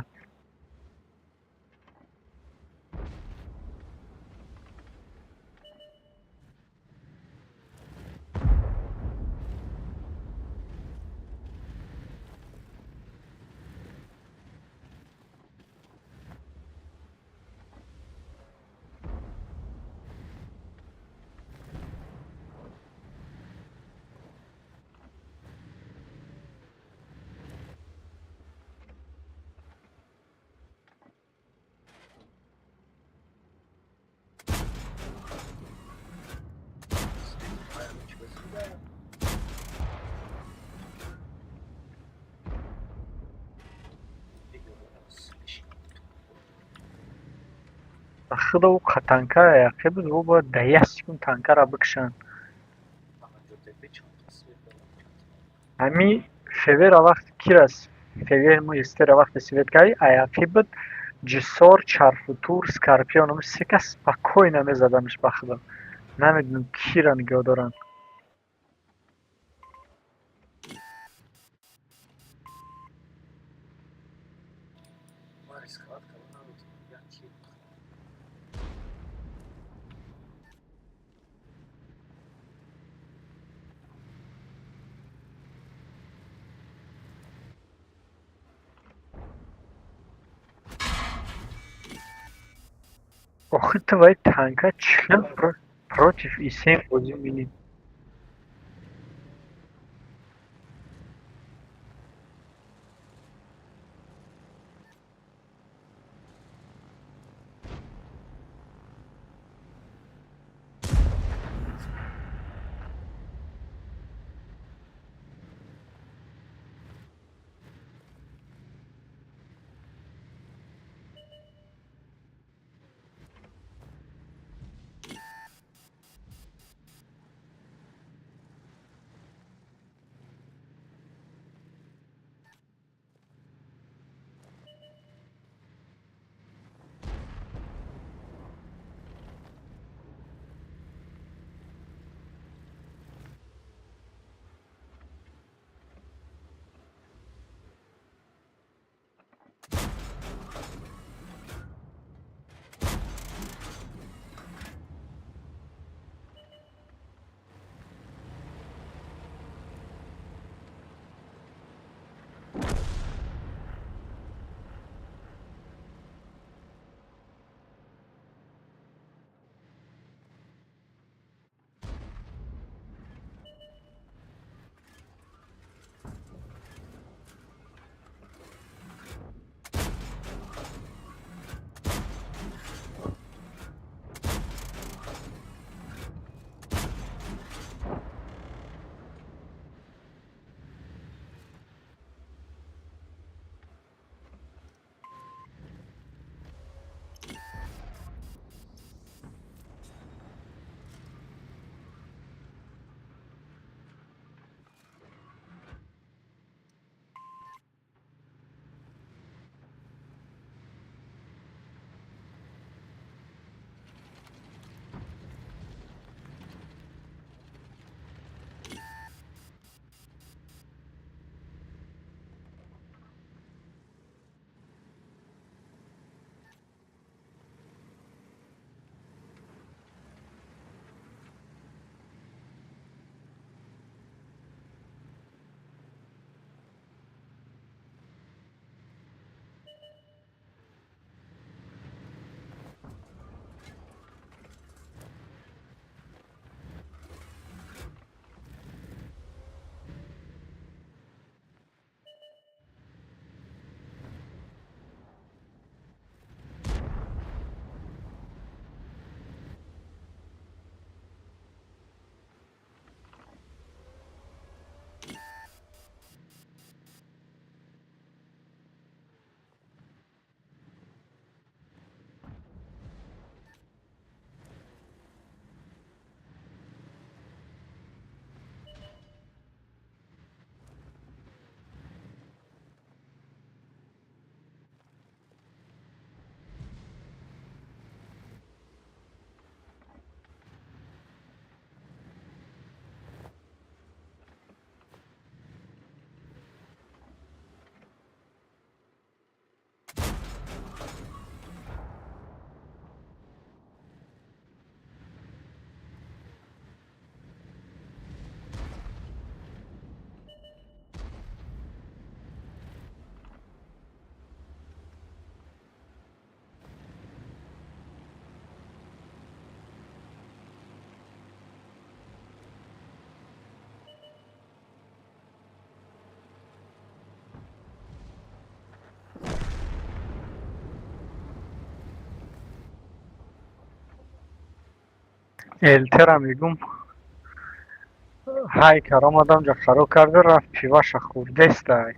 Ба худо, ӯ танка яқе буд, ӯ бояд дар як секунд танкара бикшанд. Ҳами февера вақти кирас февер мо истера вақти свет кардӣ, аяқӣ буд Ҷисор, Чарфутур, Скорпион, се кас спокойно мезаданаш. Ба худо, намедонам, кира нигоҳ доранд. Охи, ту вай танка чӣ против ИСМ бозӣ мекунӣ? Элтера мегум, ҳай кар омадам ҷа, қарор карда рафт, пиваша хӯрдестай.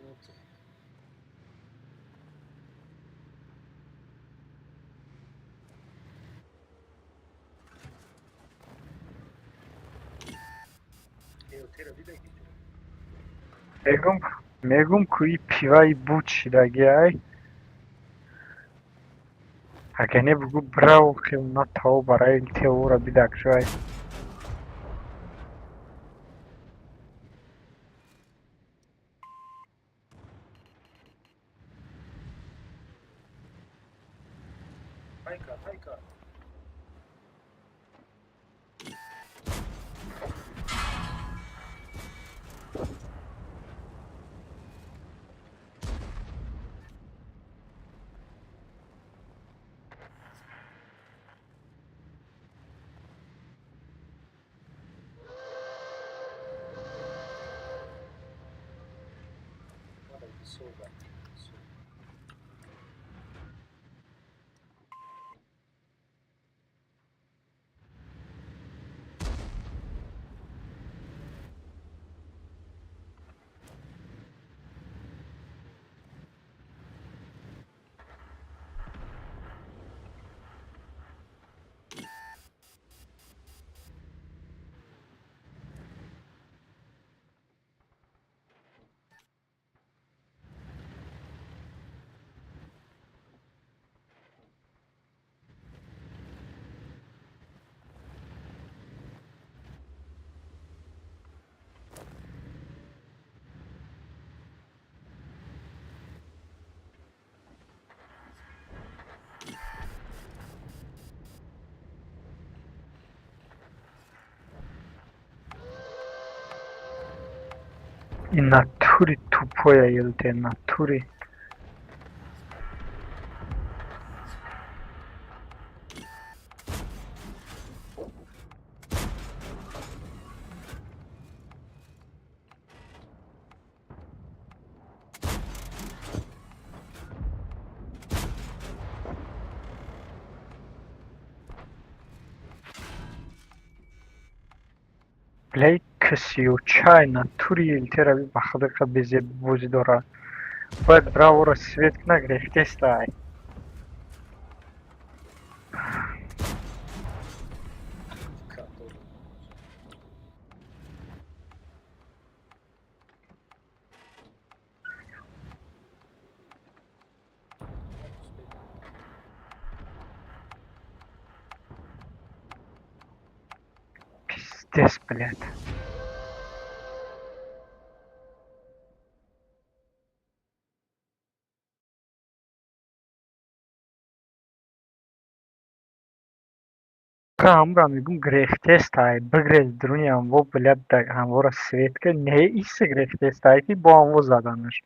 Минуты. Мегум, мегум куи пиваи буд шидаги ай. Агар не бугу браво хел на тао барои теора бидак шуай. Хайка, хайка. Надо весовать. Ин натури тупоя елте, натури. Бля, ксючай натури елтера би ба худо безеб бозӣ дорад. Бояд браворо свет кунад, грехтестай. Который. Пиздец, блядь. Ҳамра мегум грехтестай, бигрез дуруни ҳамво, блядь, ҳамвора свет ка, не исе грехтестай ки бо ҳамво заданаш.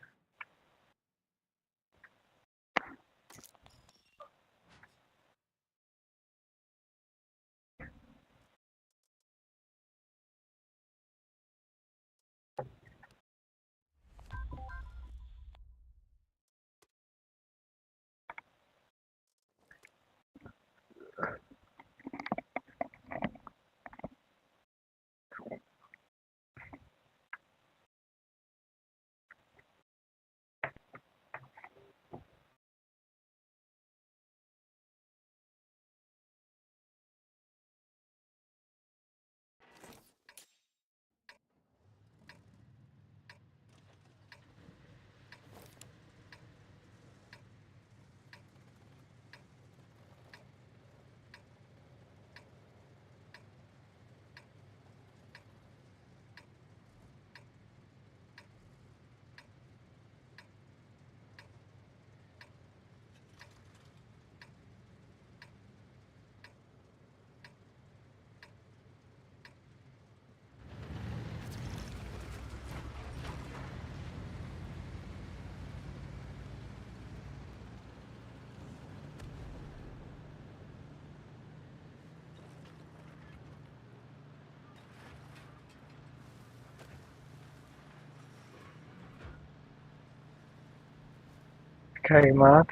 Каймат.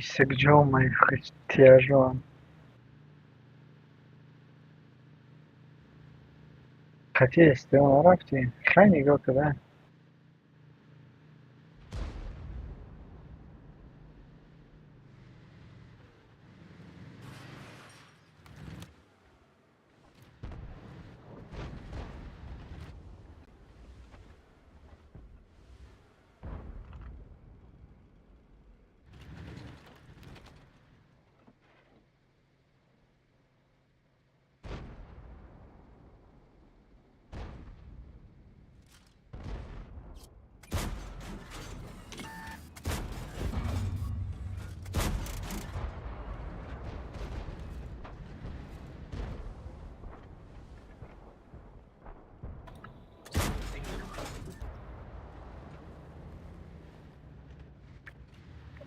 Исекҷо майхтияжон. Қатъи СТО нарафтӣ? Хай, нигоҳ куда.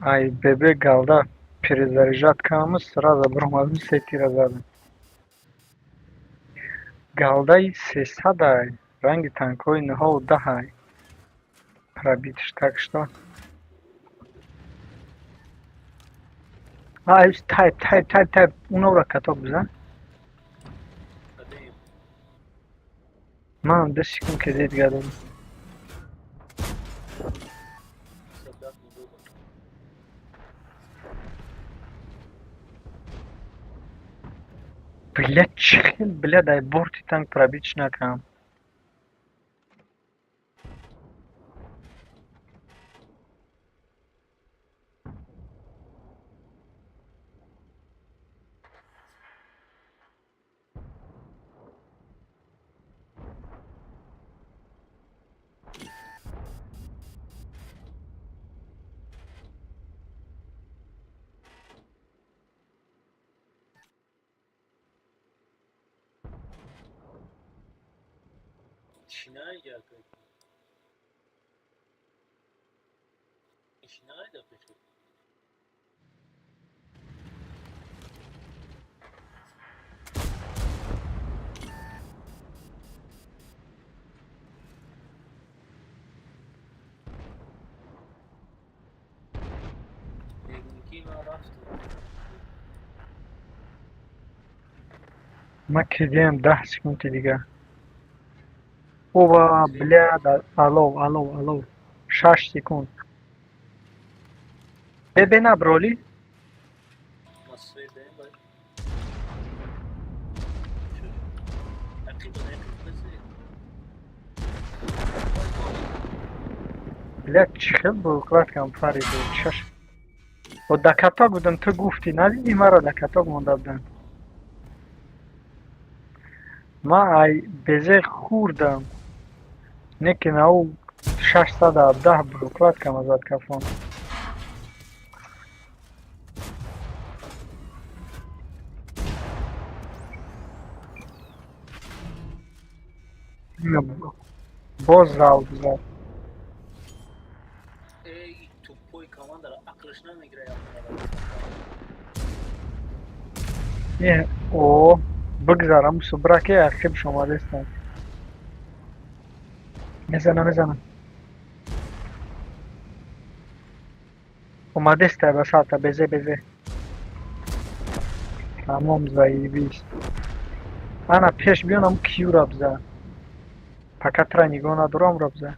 Ай бебе галда перезаряжать кардаму, сразу баромадам, се тира задам. Галдаи 300-ай, ранги танкҳои нӯҳову даҳай. Пробитиш, так что. Ай, тайп, тайп, тайп, тайп. Унора каток бизан. Кадем. Манам 2 секунд кредит дигар дорам. Садат мудодам. Бля, чӣ хел, бля, дар борти танк пробитиш накардам. Шинай яка. Шинай да пешо. Мегум ки ман рафтам. Ман кредиам 10 секунди дигар. Ова, бля, алов, алов, алов. 6 секунд. Бебе наброли? Ма седем бай. Ақиба нақиба. Бля, чӣ хел букладкам париду. Чаш. О, да каток будам, ту гуфтӣ, надидӣ маро, да каток монда будам. Ман ай безе хӯрдам. Не ки на ӯ 617 букладкама зад кафон. Боз залп зад. Эй, тупой командара ақлш намегира. Не, о, бигзарам, субраки ақибш омадестам. Мезанам, мезанам. Омадестай ба сарта, безе, безе. Тамом, заебись. Ана пеш биёнам, кюра бизан. Пока тра нигоҳ надорам, ро бизан.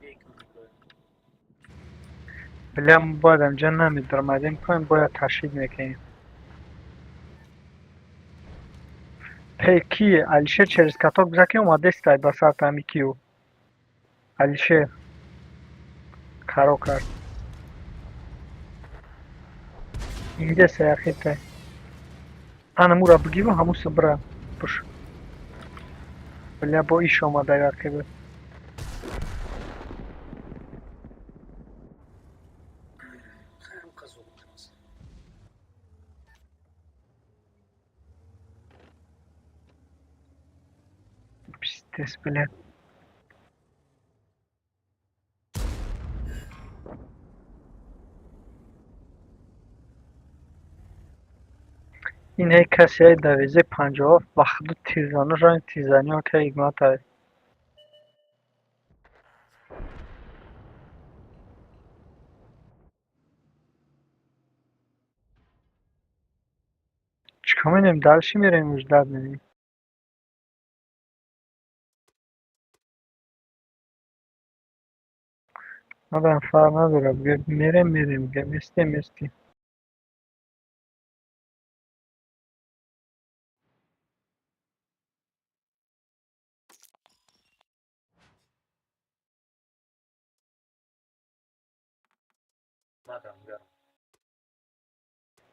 Бек меброяд. Бля, мо бояд амҷа намедиромадем, поем бояд ташрид мекунем. Пей ки Алишер через каток бизан, ки омадестай ба сарта ҳами кию. Алишер қаро кард. Индесай ақибтай. Ана мура бигиру, ҳамуса бира. Пуш. Бля, бо иш омадай ақиба. Хайм қазо аст. Пиздец, бля. Ин ҳей касе ай давезе 57 ба худу тирзану ранг тирзаниҳо ка ҳикматай. Чикор менем? Дальше мерем, ждать менем. Мадам фарқ надорад. Мерем, мерем, местем, местем. Мадам гарм.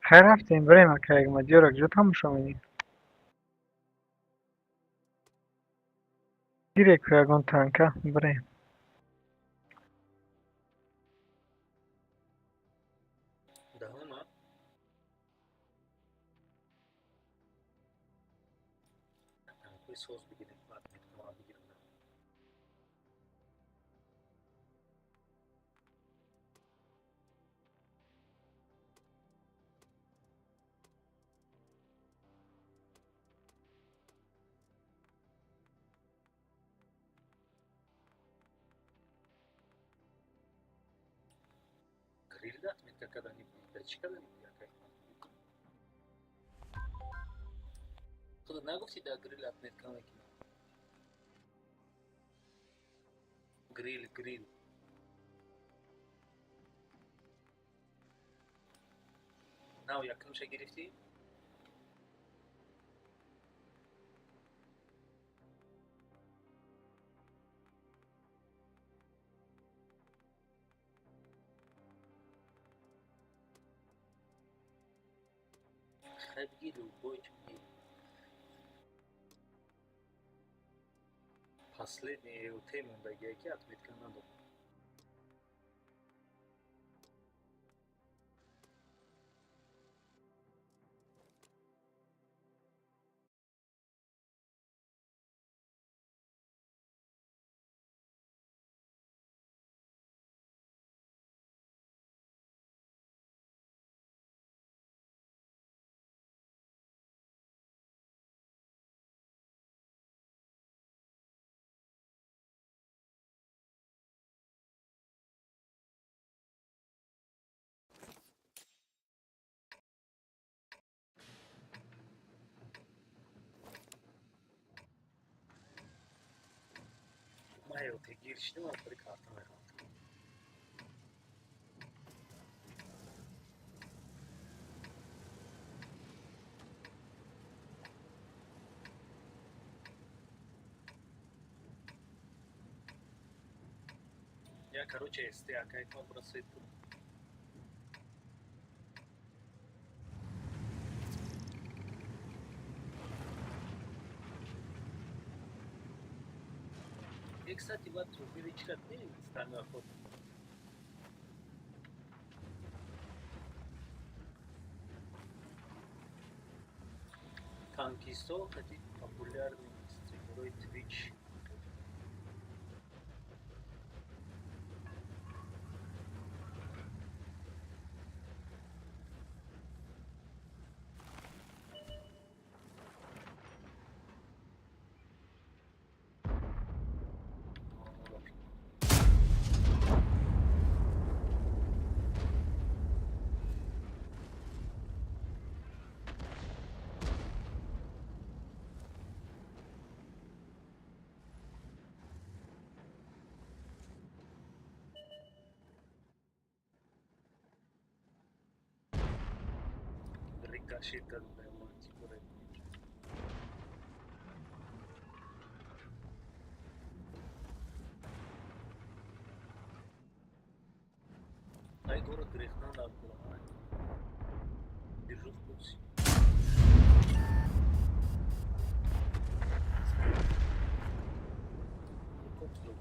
Хайр, рафтем, бирем, ака Ягмадиёра куҷо тамошо менем? Гире ку ягон танка, бирем. Даҳума? Танкҳои соз бигирем, баъд метавонам бигирам. Гриль отметка когда-нибудь, да чӣ когда-нибудь, акай? Худо нагуфтӣ да гриль отметка мекунам. Гриль, гриль. Нав якумша гирифтӣ? Хай бигир, любой чӣ бигир. Последний ЭУТ мондагие ки отметка надорад. Ман ЭУТ гир шидам, охири карта мехоҳам. Я, короче, СТ, акай бросает. И, кстати, вот увеличили стальную охоту. Танкисто, хотите популярный стримерой Twitch. Рикошет когда мантикора. Ай, город грех надо было. Держу в курсе. Ну, как вдруг?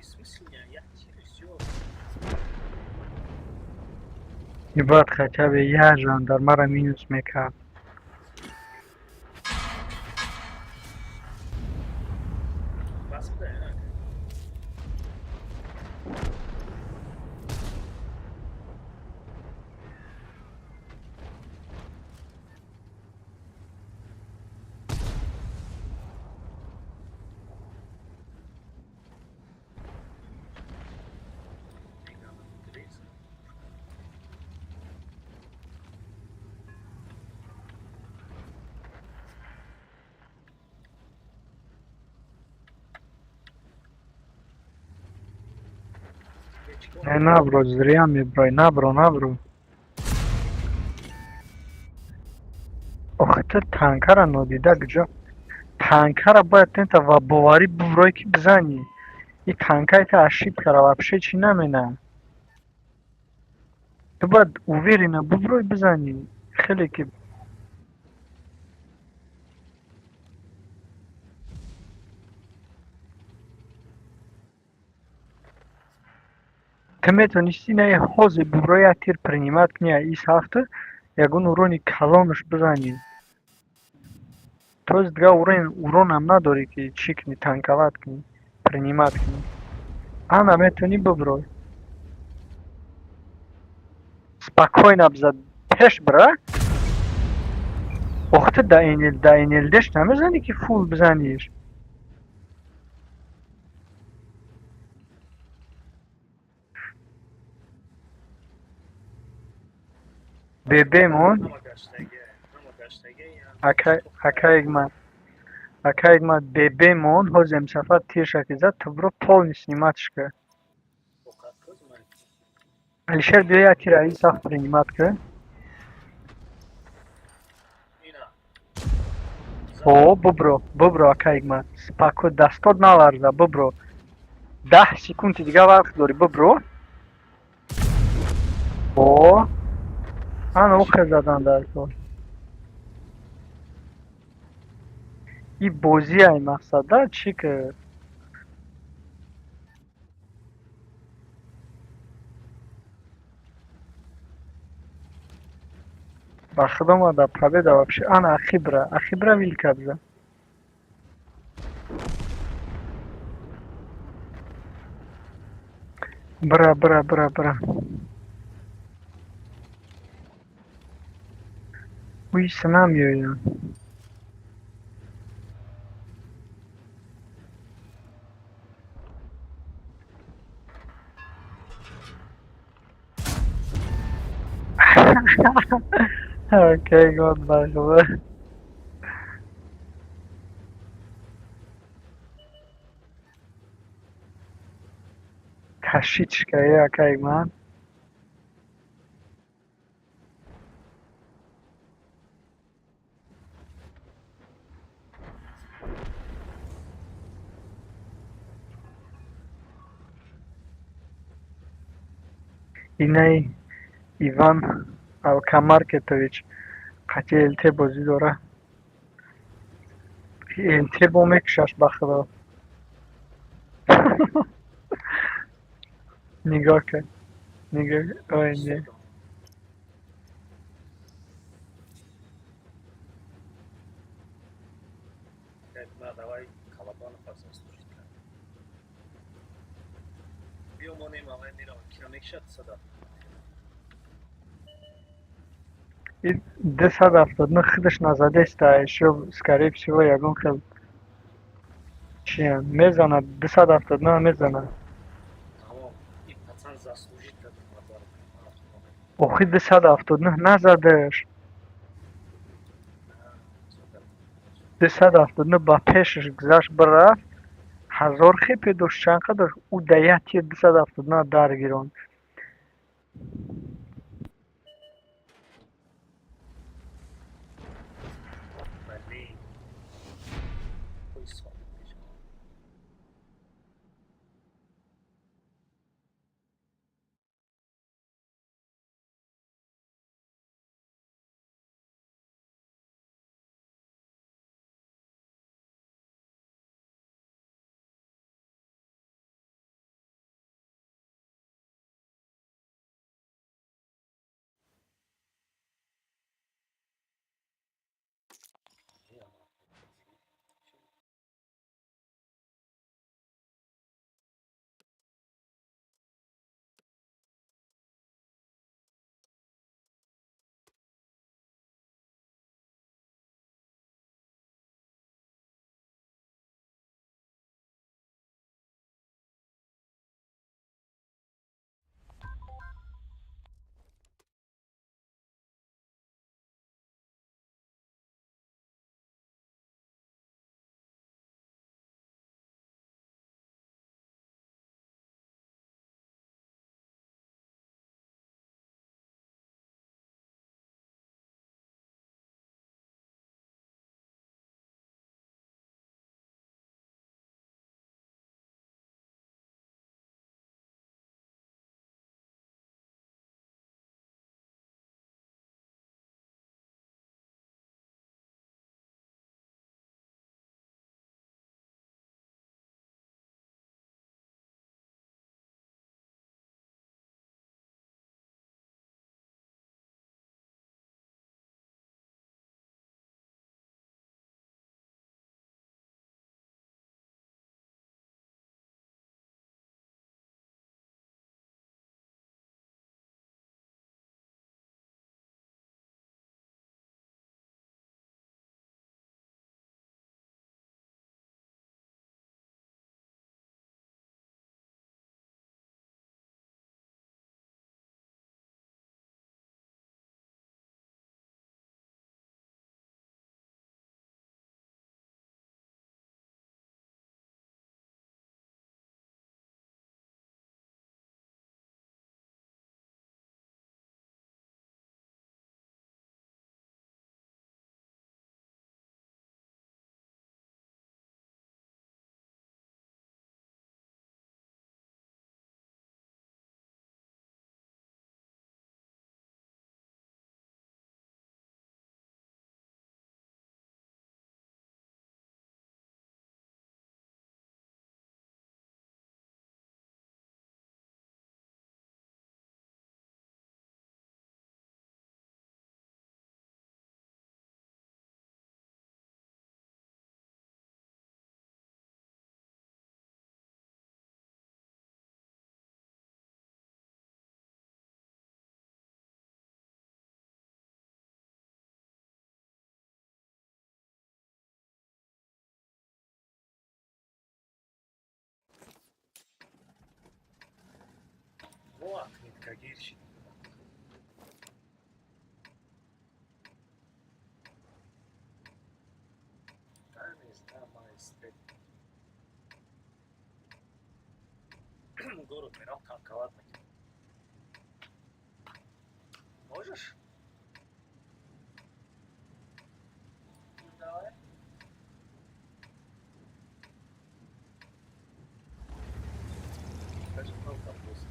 Бессмысленно, як тир и всё. И баъд хотя бы як жандармара минус мекард. Бас буда, як. Мегана Грейс. Не, набро, зря меброй, набро, набро. Охи, ту танкара нодида куҷо? Танкара бояд тента ва боварӣ буброй, ки бизанӣ. И танкаи та ошибкара вообще чӣ намена. Ту бояд уверенно буброй, бизанӣ. Хеле ки ту метавонисти на ҳозир буброй, як тир принимать кунӣ, ис ҳафта ягон урони калонаш бизанӣ. Тоз дига уронам надорӣ, ки чӣ кунӣ, танковать кунӣ, принимать кунӣ. Ана метавонӣ буброй. Спокойно бизад, пеш бира. Ох, ту да НЛДш намезанӣ, ки фул бизаниш. Бебемон. Ҳама гаштагия, ҳама гаштагия. Акаигмат, бебемон ҳозир имсафар тирша ки зад, ту биро, полный снимать ка. Алишер, биё, як тира ин саф принимать ка. Ина. О, бубро, бубро, акаигмат. Споко, дастот наларза, бубро. 10 секунди дига вақт дорӣ, бубро. О, ана ухе задан дар кор. И бозиай мақсада чӣ ки ба худо омада победа вообще. Ана ахибра, ахибра вилка бизан. Бра, бра, бра, бра. Уиса намеоянд. Окей, год ба худо. Кашичка е, акай ман. Инаи Иван Алкамаркетович қати ЛТ бозӣ дора. ЛТ бо мекушаш, ба худо. Нигоҳ кун. Нигоҳ, ой не. Давай Калабанов заслужить кард. Биё, монем, авай меравам. Кира мекушад сада. 279 худаш назадеста, ещё, скорее всего, ягон хел чиян мезанад, 279 мезанад. Тамом. И пацан заслужить кард. Охи, 279 назадаш. 279 ба пешаш гузашт, бирафт, 1000 хепе дошт, чанд қадр ӯ да як тир 279 даргиронд. Блин. Ой, свободный. Гӯшагир шид. Да, не знаю, майстер. Город мерам танковать мекунам. Можешь? Ну, давай. Скажи, там просто.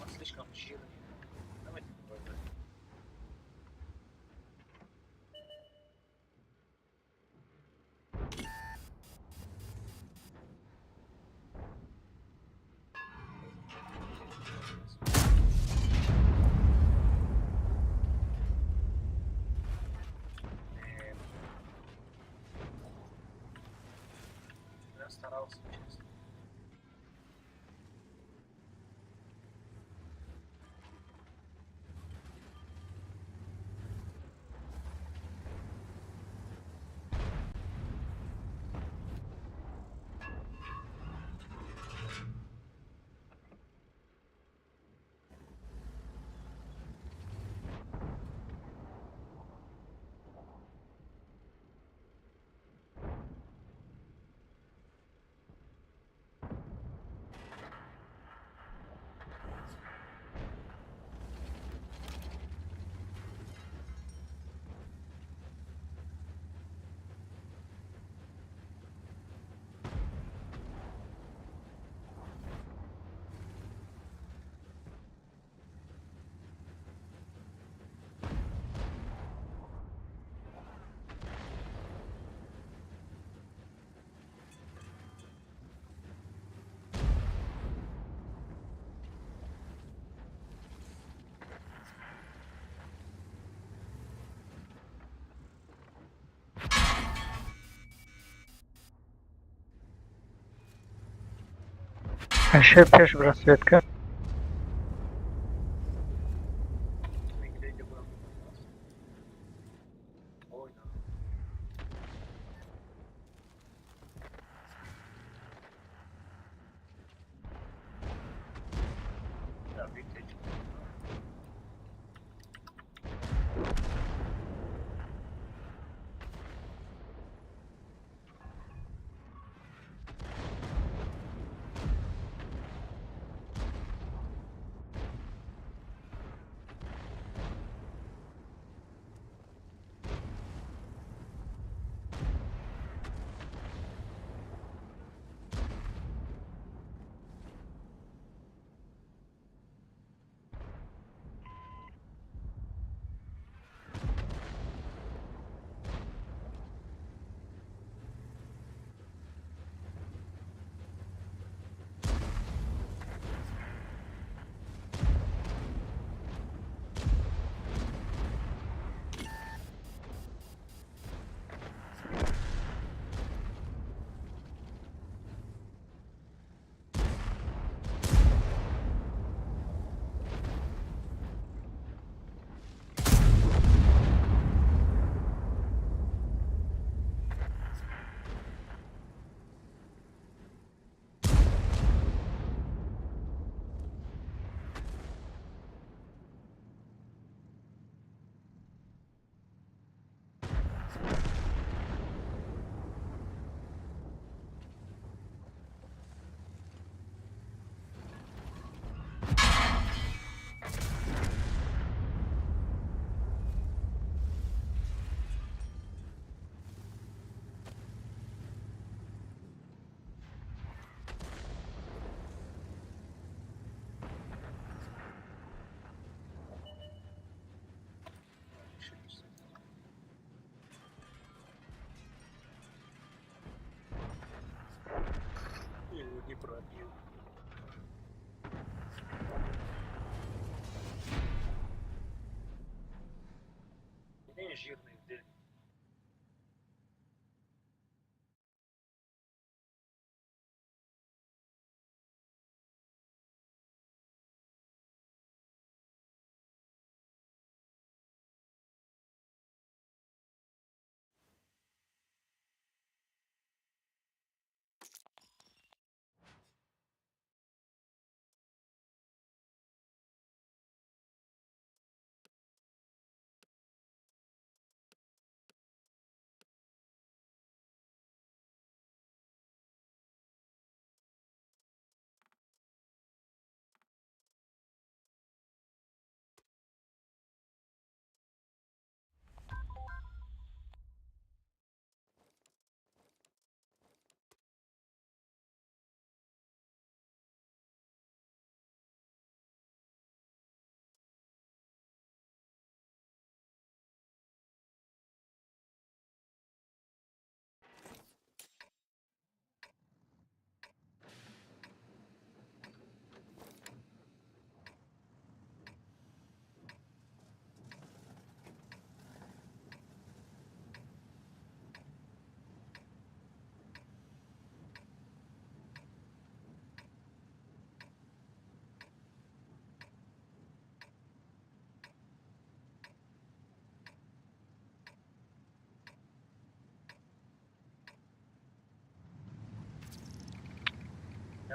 Он слишком жирный. Давайте не. Я старался, честно. Ше пеш браслетка. Не пробил. Не жирный в день.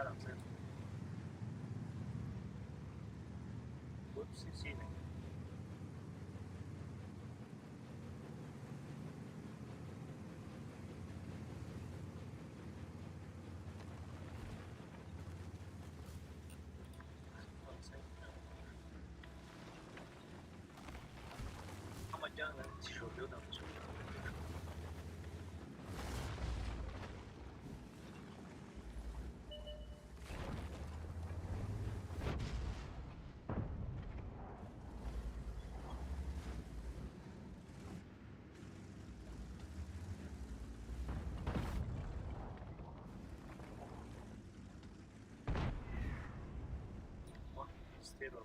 Дигарам буд си ҳама ҷанг тишобиёдам мешавад. Стерва.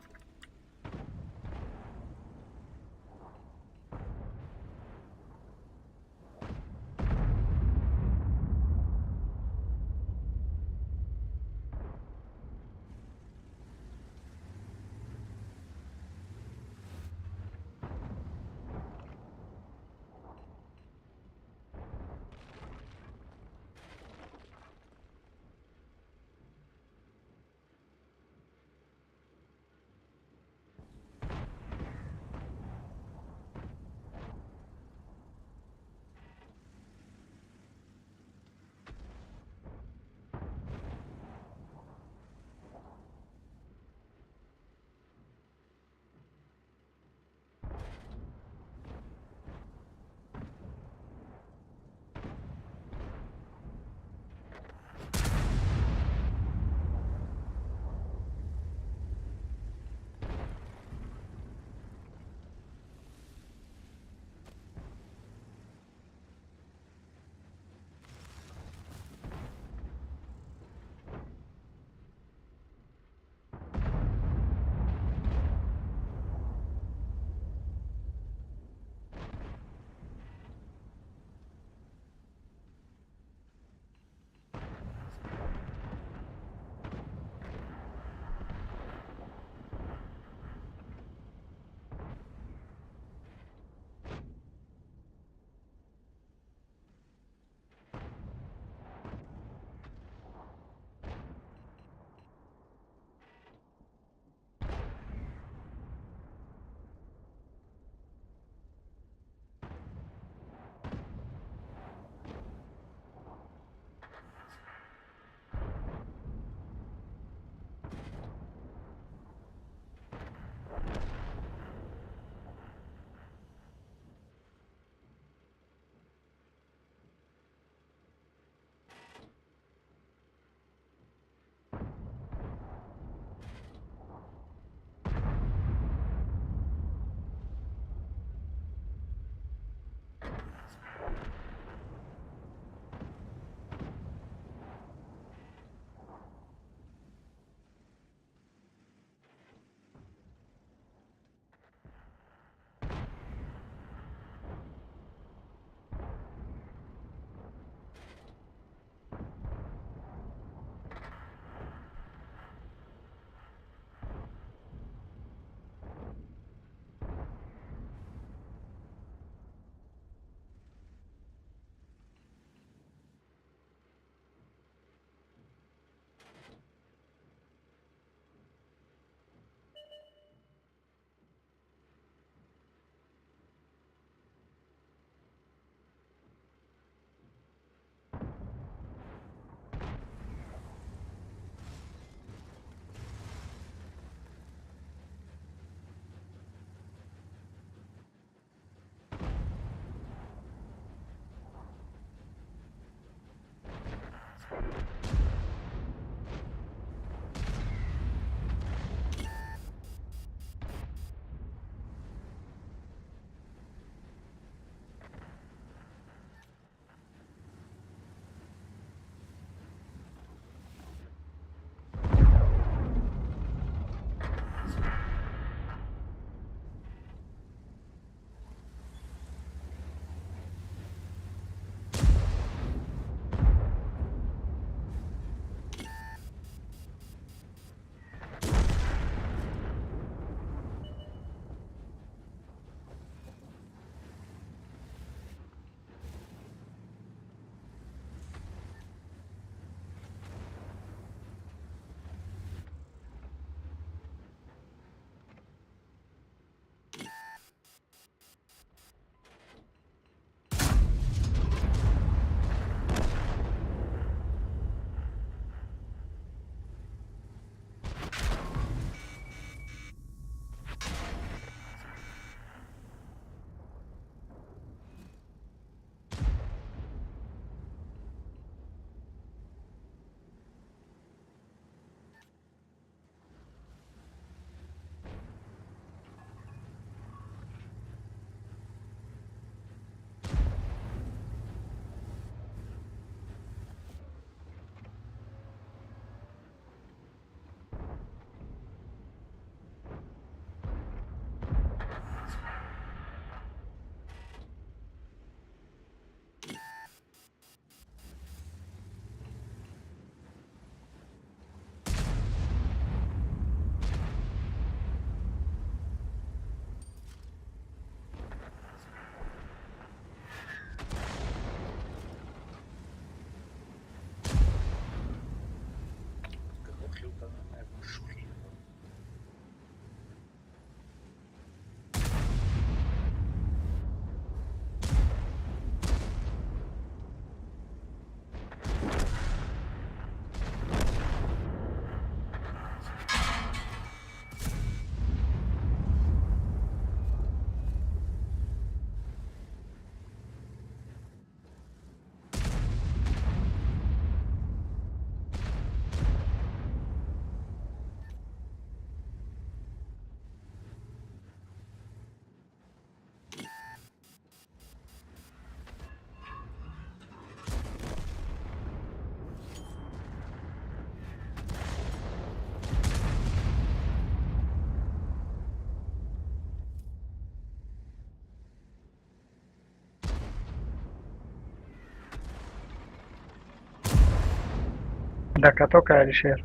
Да катока Алишер.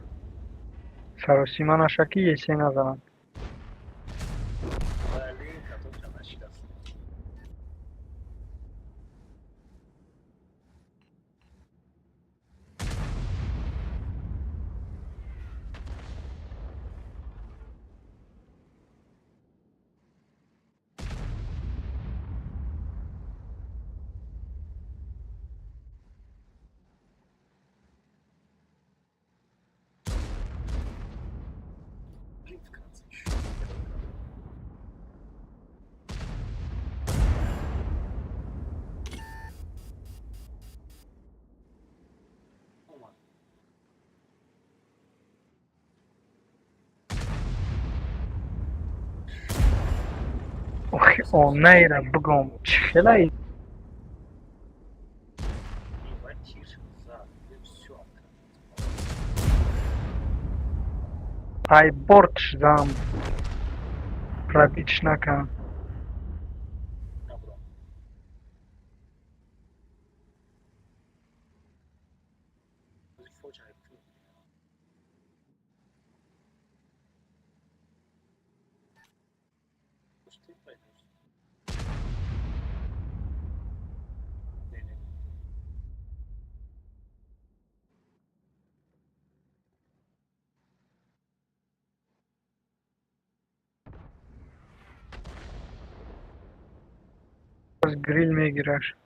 Саросима наша ки есе назанад. Вале катока нашикаст. Блин, в конце ещё. Омад. Охи, онаира бигом чӣ хела. Ебать, тише, зад. Всё. Ай борт шудам. Пробить накард. Набрал. Грил мегираш.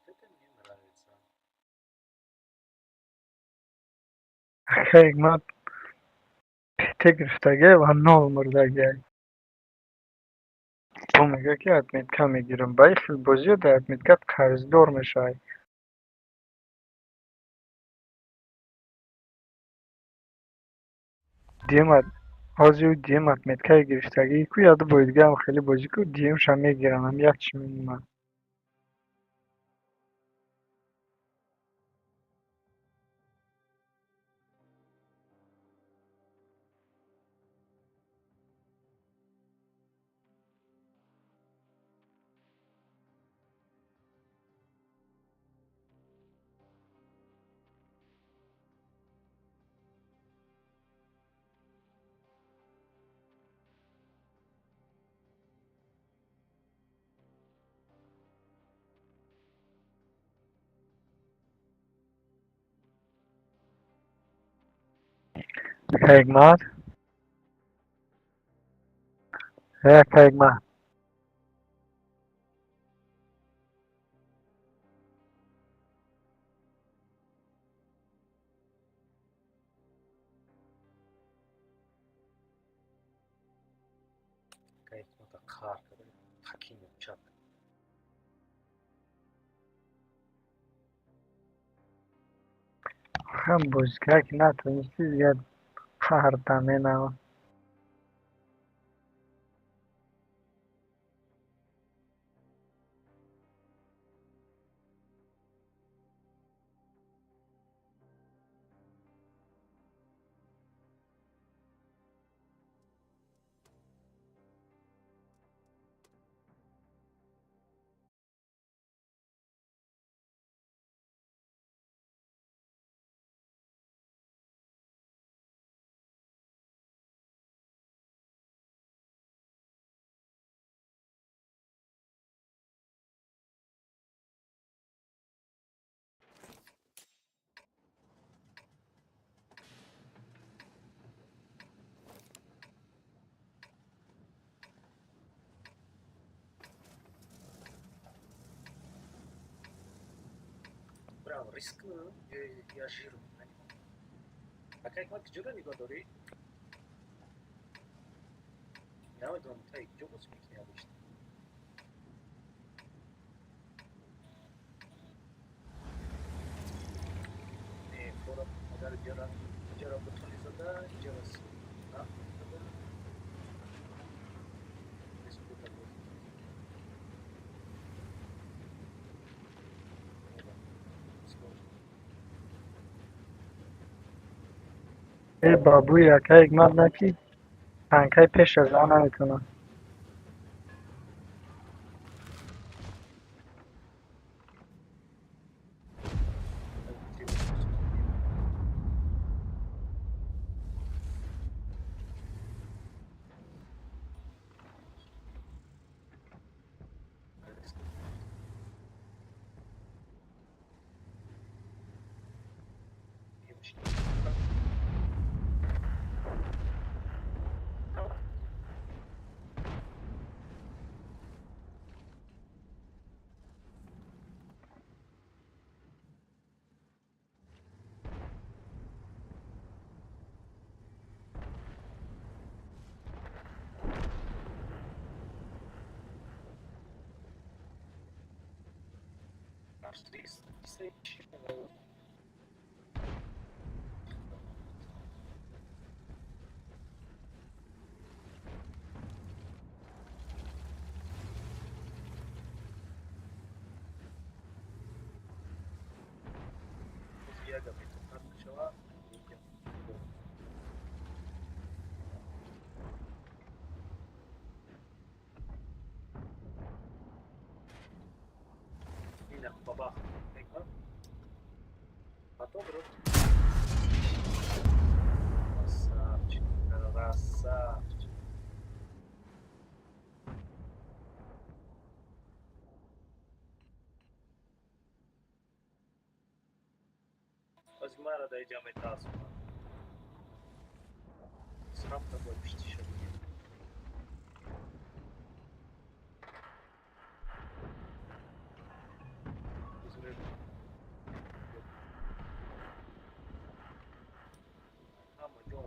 Это мне нравится. Акаи ман пете гирифтагиа ва нол мурдагиа. Ӯ мегӯяд ки отметка мегирам. Ба ин хел бозиё дар отметкат қарздор мешавӣ. Диюм ҳозир ӯ диюм отметкаи гирифтагӣ ку яду бори дигарам хеле бозӣ ку диюмша мегирам ҳам як чӣ мемонад. Ҳикмат? Э, Ҳикмат. Ҳикмата қаҳр карда, покинул чат. Ҳам бозикар ки натонистӣ, дигар қаҳр менава. Там рискну, я жиру. Ака Ҳикмат, куҷоро нигоҳ дорӣ? Намедонам, та куҷо бозӣ мекунӣ обычно? Не, фора агар иҷора иҷора бутони зада, иҷора зада, республика бозӣ. Сложно. Э, бабуи, ака Ҳикмат, на ки танкаи пеша зан наметавонад. Бабах. Потом рот. Красавчик, красавчик. Аз мара да иҷа метасма. Срафта бой пиштиша бигир. Ҳама ҷо.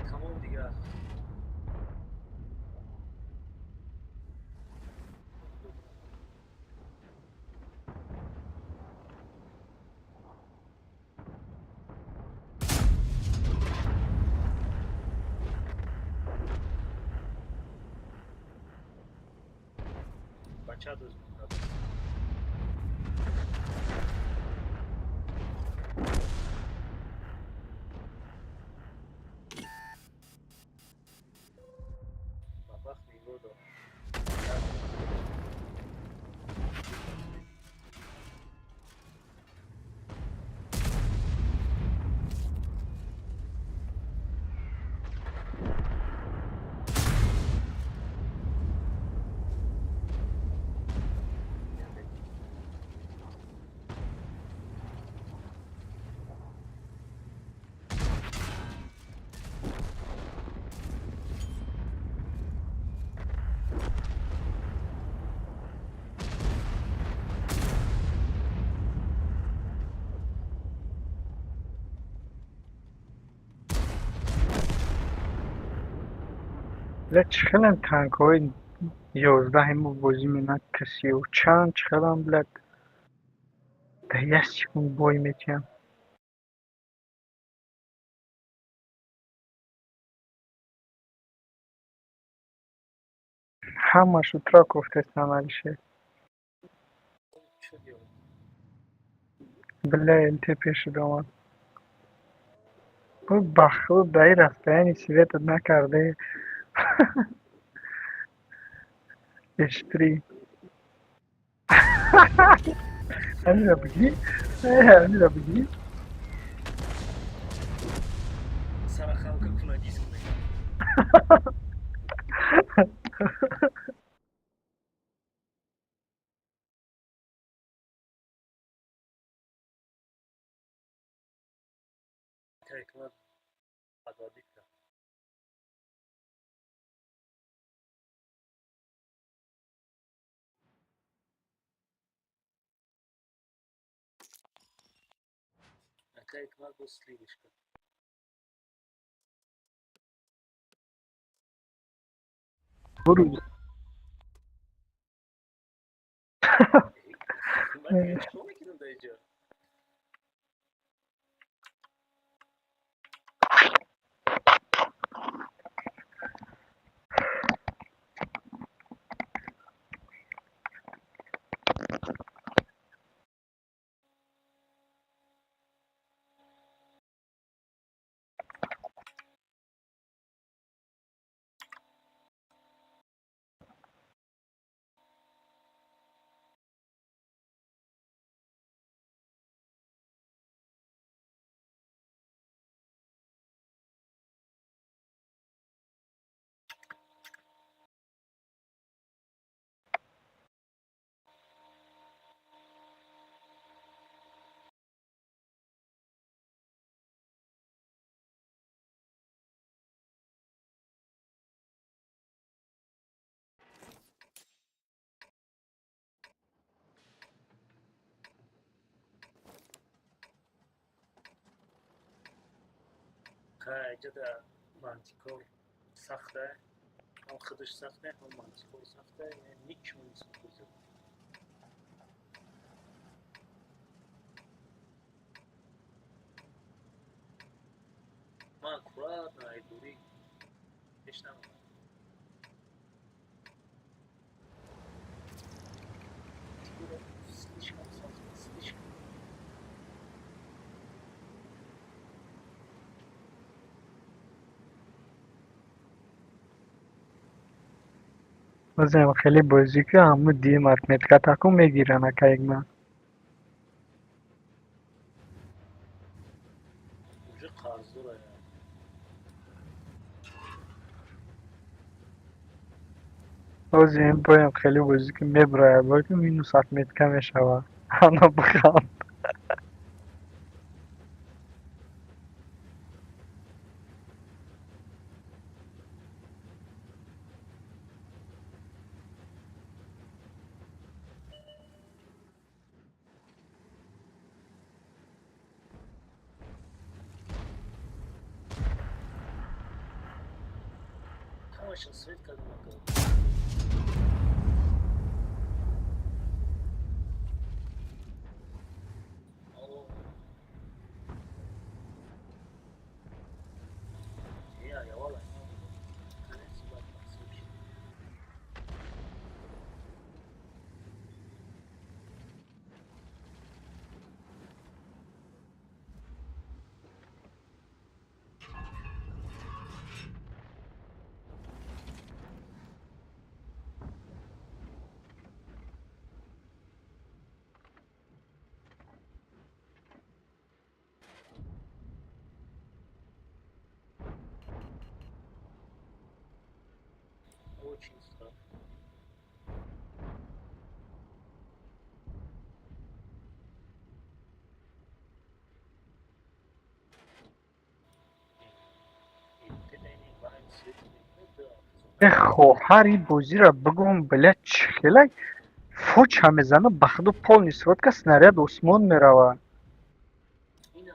Тамом дигар. Бача дӯст. Бабах нигоҳ дор. Бля, чӣ хелам танкҳои 11-имо бозӣ менад, касиу чанд, чӣ хелам, блядь, дар як секунд бой метиҳам. Ҳамашу тра кофтестан, Алишер. Что делать? Бля, ЛТ пешид омад. Ӯ баху дар ин расстояние светат накарде. H3. Ҳамира бигӣ? Ҳамира бигӣ? Сарахамка куна диск мекунад. Ҳикмат подводи кард. Ака Ҳикмат боз слив иш кард. Буру. Ман дига чикор мекунам дар инҷо? Ха, инҷа мантикор сахта, ҳам худаш сахта, ҳам мантикор сахта, ничего нест. Ман аккуратно айдурӣ пеш намонам. Слишком сахт, слишком. Бозем хеле бозӣ ки ҳаму дим отметка таку мегиран, ака Ҳикмат. Уже қарздора. Озем боям хеле бозӣ ки меброяд, бо ки минус отметка мешавад. Ана биханд. Ҳамашон свет кардам, ака. Алло. Я, явала. Конец бад случай. Очень страшно. Хоҳар, ин бозиро бигӯм, бля, чӣ хела фоча мезана, ба худу полный сводка, снаряд осмон меравад. Ина.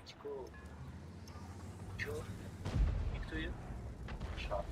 Мантико. Чё? Никто ее? Шар.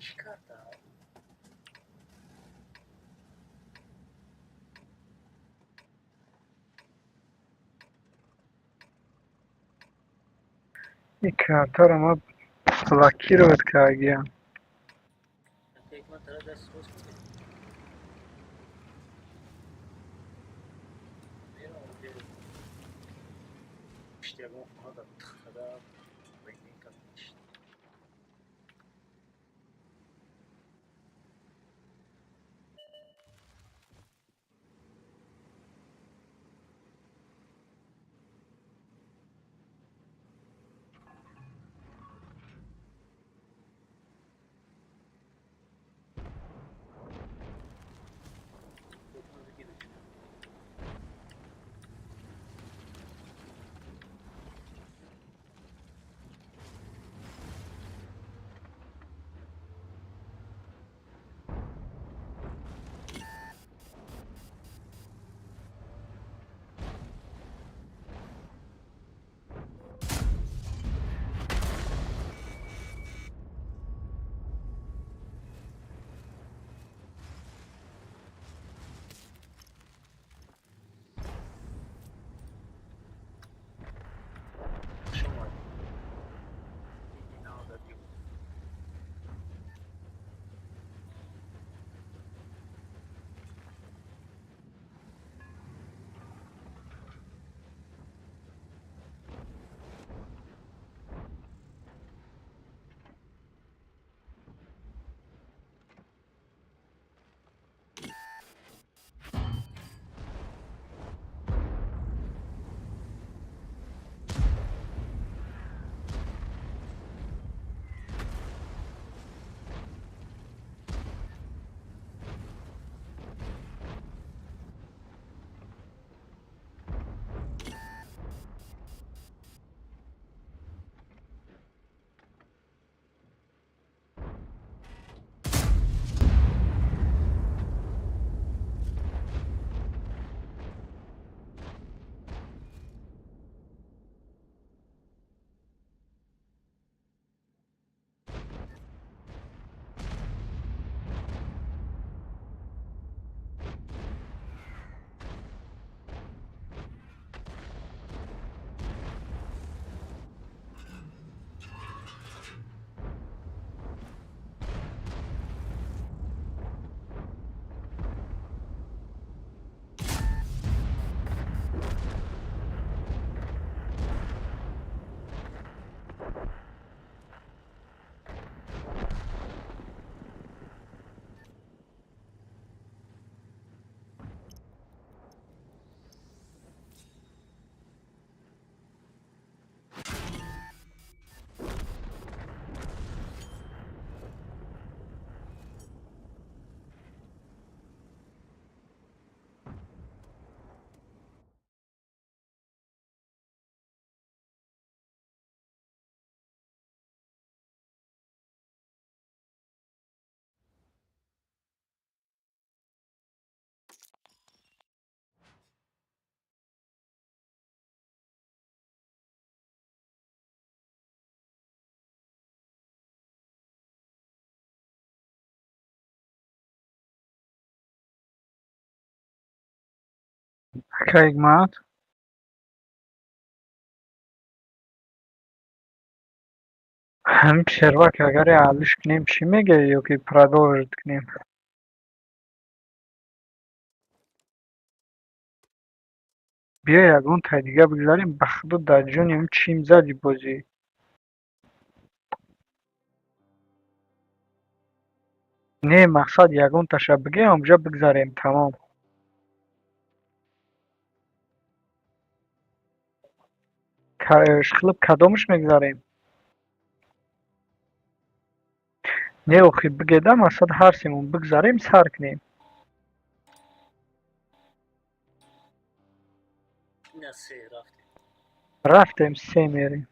Чӣ карда? Ин картаро ма блокировать кардагиам. Як ман тара даст рост будем. Мерам беру. Пишти ягон хона дар тихада рентген карда мешид. Ака Ҳикмат. Ҳамин сервак агаре алиш кунем, чӣ мегӯӣ, ё ки продолжить кунем? Биё, ягон тай дига бигзарем, ба худо, дар ҷони ҳам чим зади бозӣ. Не, мақсад, ягонташа бигӯем, ҳамҷа бигзарем, тамом. Шхлиб, кадомаш мегзарем? Не, охи, бигеда, мақсад, ҳар семон бигзарем, сар кунем. Ина се рафтем. Рафтем, се мерем.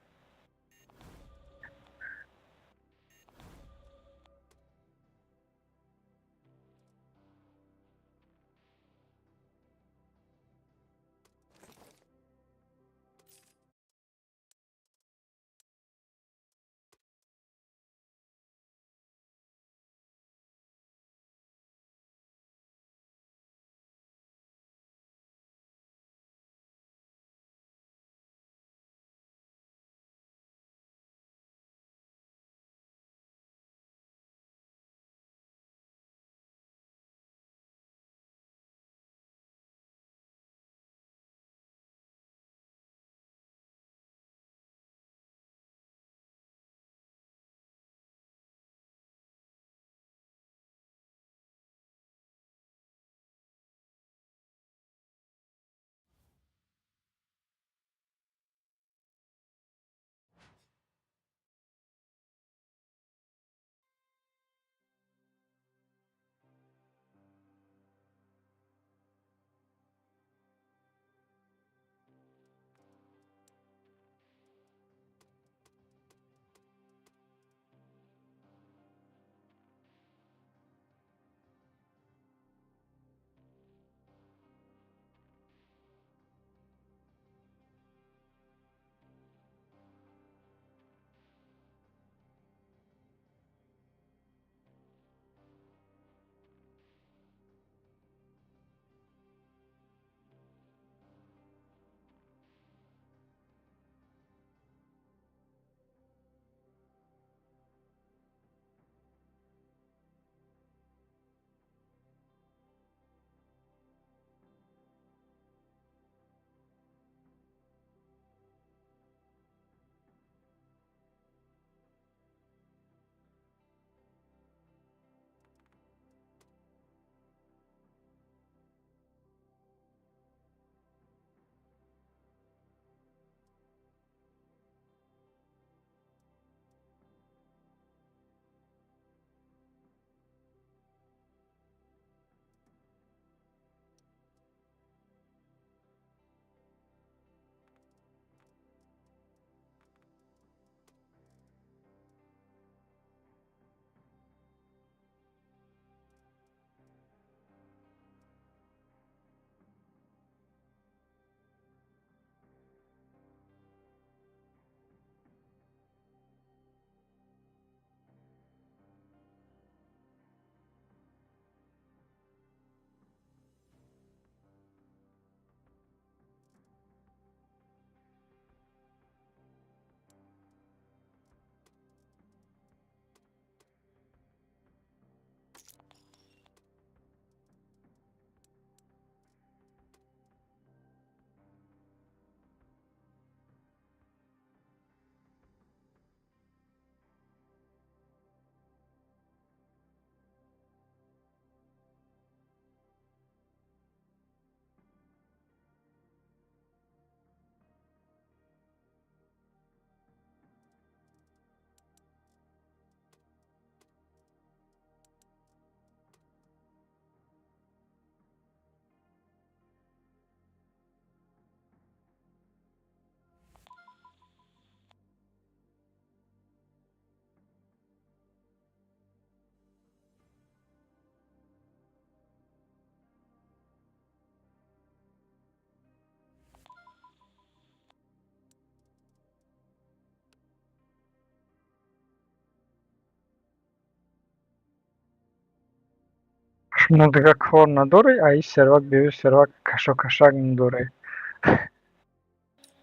Шумо дигар кор надоред, а ин сервак бею сервак кашокашак надоред.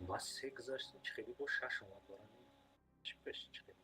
Ма се гузаштем, чӣ хеле бо шаш омад барам. Чӣ пеш чӣ хеле?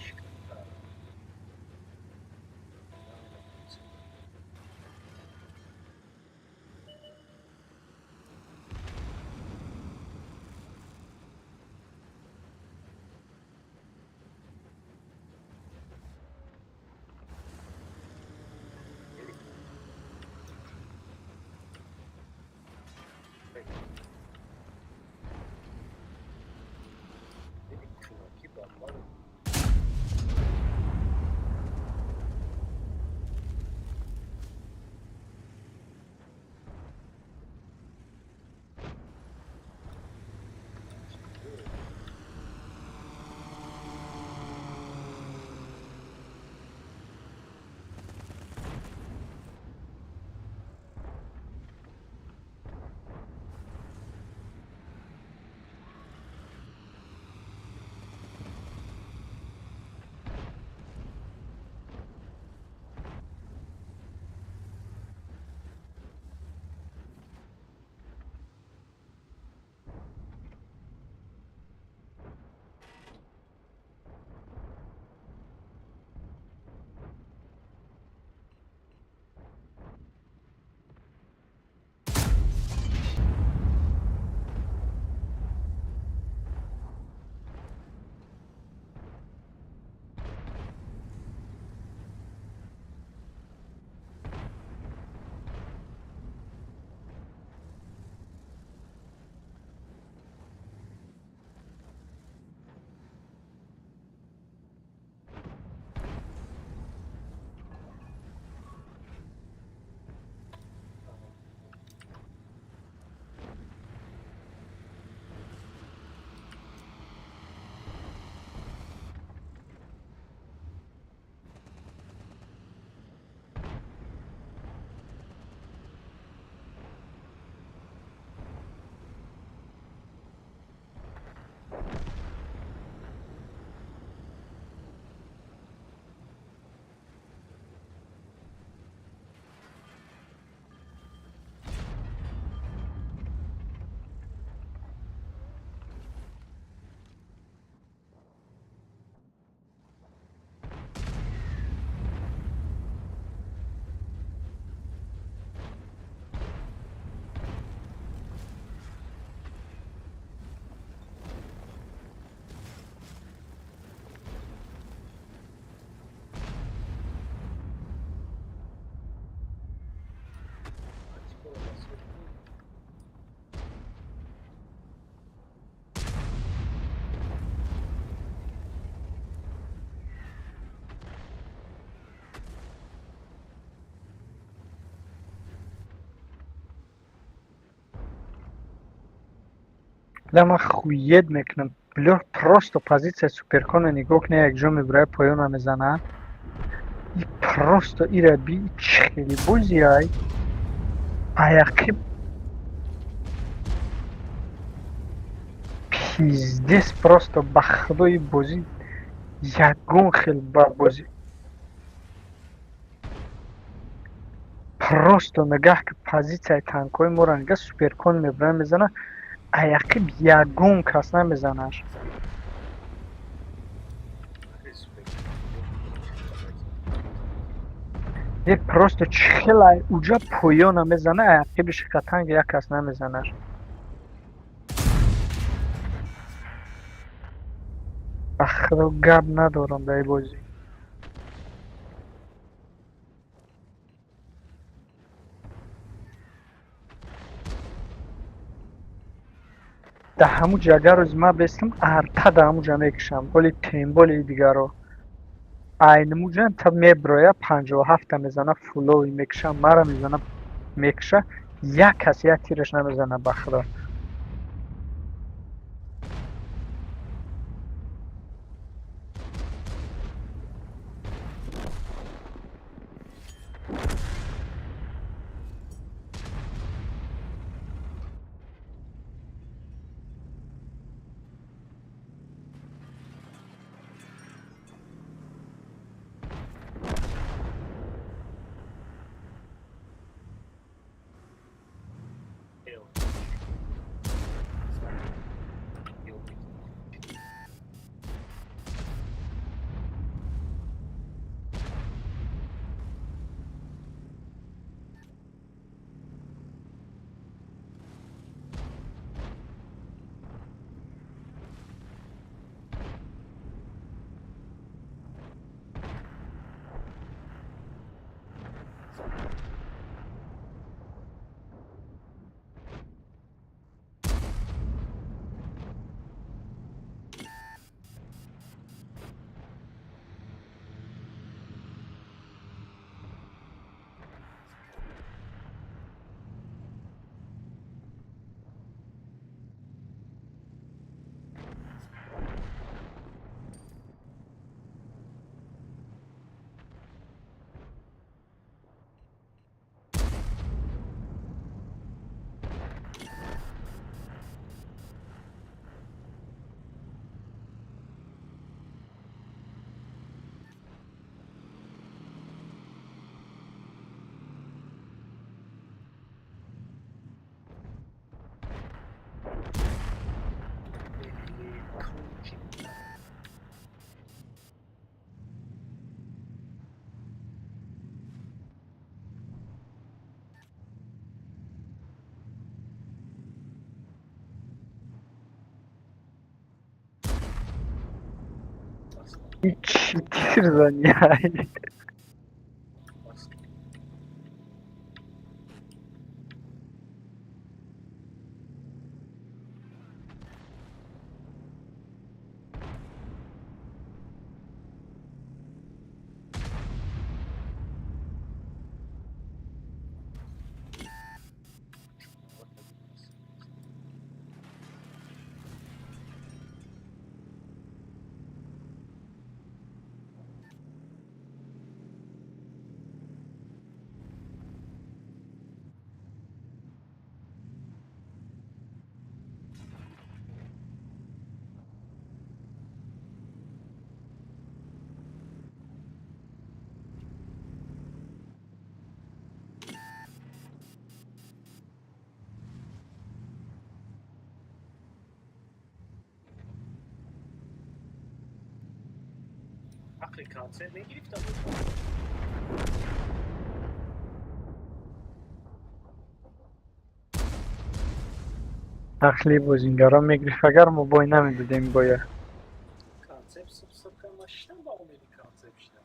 Чӣ кар? Ки ба Бля, ман хуед мекунам. Бля, просто позиция суперкона нигоҳ кунед, якҷо мебурая, поёна мезана. И просто ира би чӣ хели бозиай. Аяқи Пиздец, просто ба худои бозӣ ягон хел ба бозӣ. Просто нигаҳ ки позитсияи танкҳои моро нигаҳ, суперкон мебурад, мезана, аяқиб ягон кас намезанаш. Е, просто чӣ хел уҷа поёна мезана, аяқиби шикатанг як кас намезанаш. Ба худо, гап надорам дар ин бозӣ. Дар ҳамун ҷа агар рӯзи ман бестам, арта дар ҳамун ҷа мекушам. Оли темболи дигаро. Айнмуҷа та меброя, 57-та мезана, фулови мекуша, мара мезана, мекуша, як кас як тираш намезана, ба худо. Чӣ тир зани? Ақли концерт мегирифтам. Ақли бозингарон мегирифт, агар мо бой намедодем боя. Концепт субсабка машинам ба умеди концепт шидам.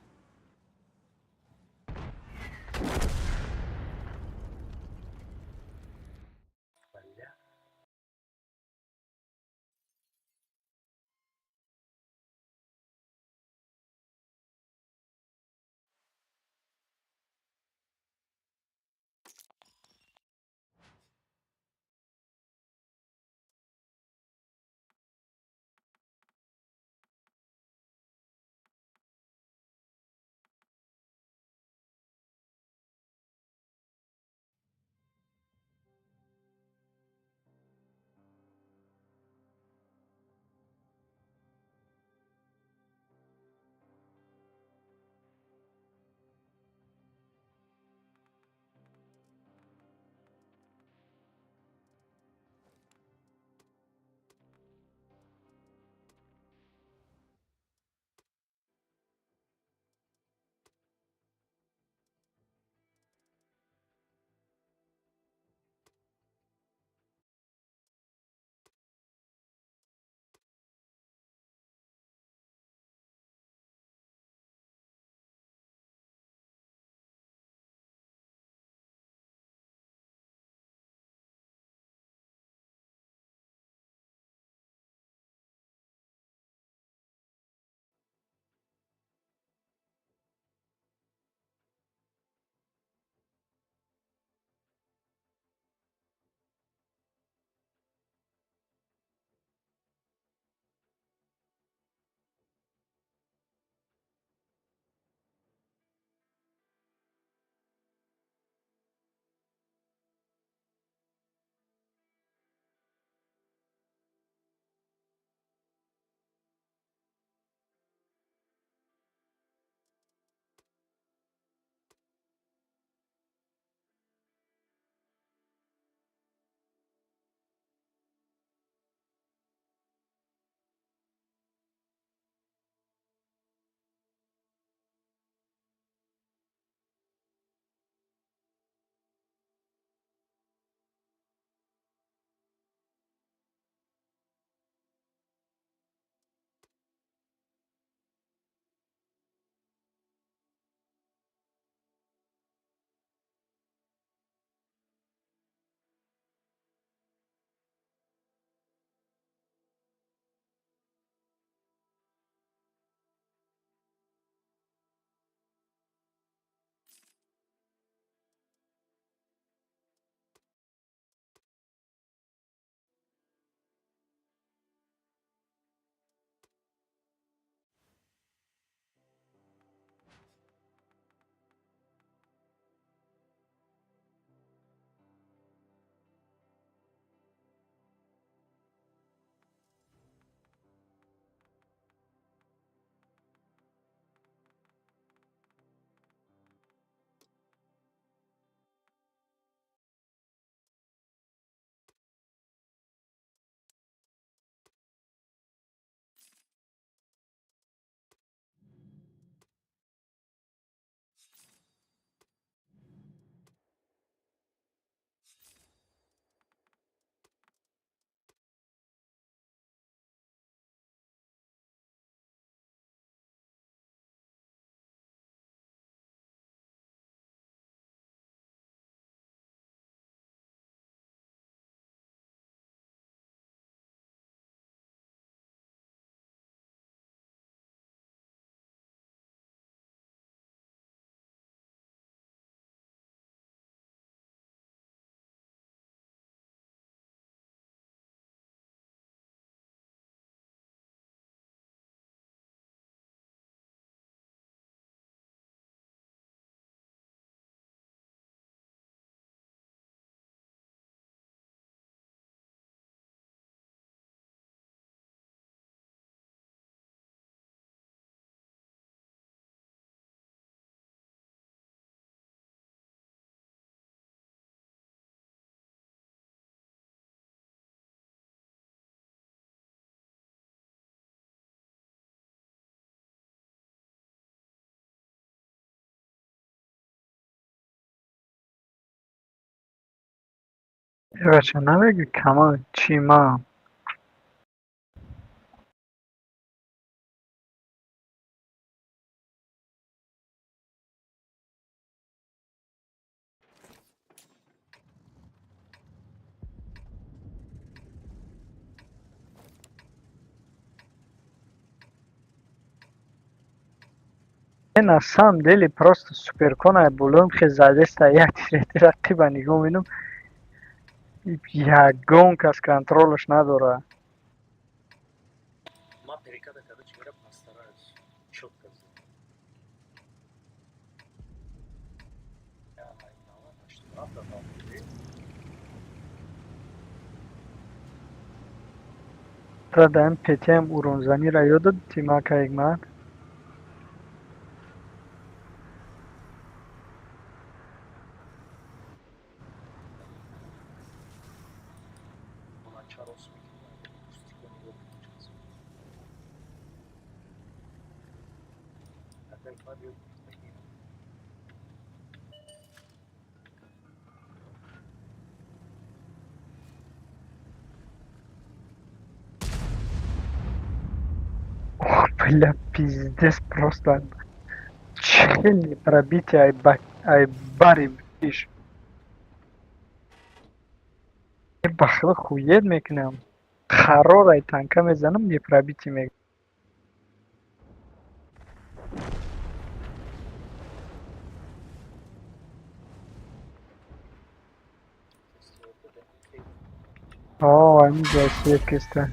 Баля. Бача, намегӯ кама чӣ ман. На самом деле просто суперкона булум хе задеста як тирети рақиба нигоҳ менум, ягон кас контролш надора. Ма переката, короче говоря, постараюсь чётко сделать. Я 87 додам. Радаем ПТМ уронзанира ёд дод тимака егмат. Ох, бля, пиздец, просто чели пробитие ай бари биш. Бахла хуед мекунам. Харор ай танка мезанам, не пробитие мекунам. О, ами свет киста.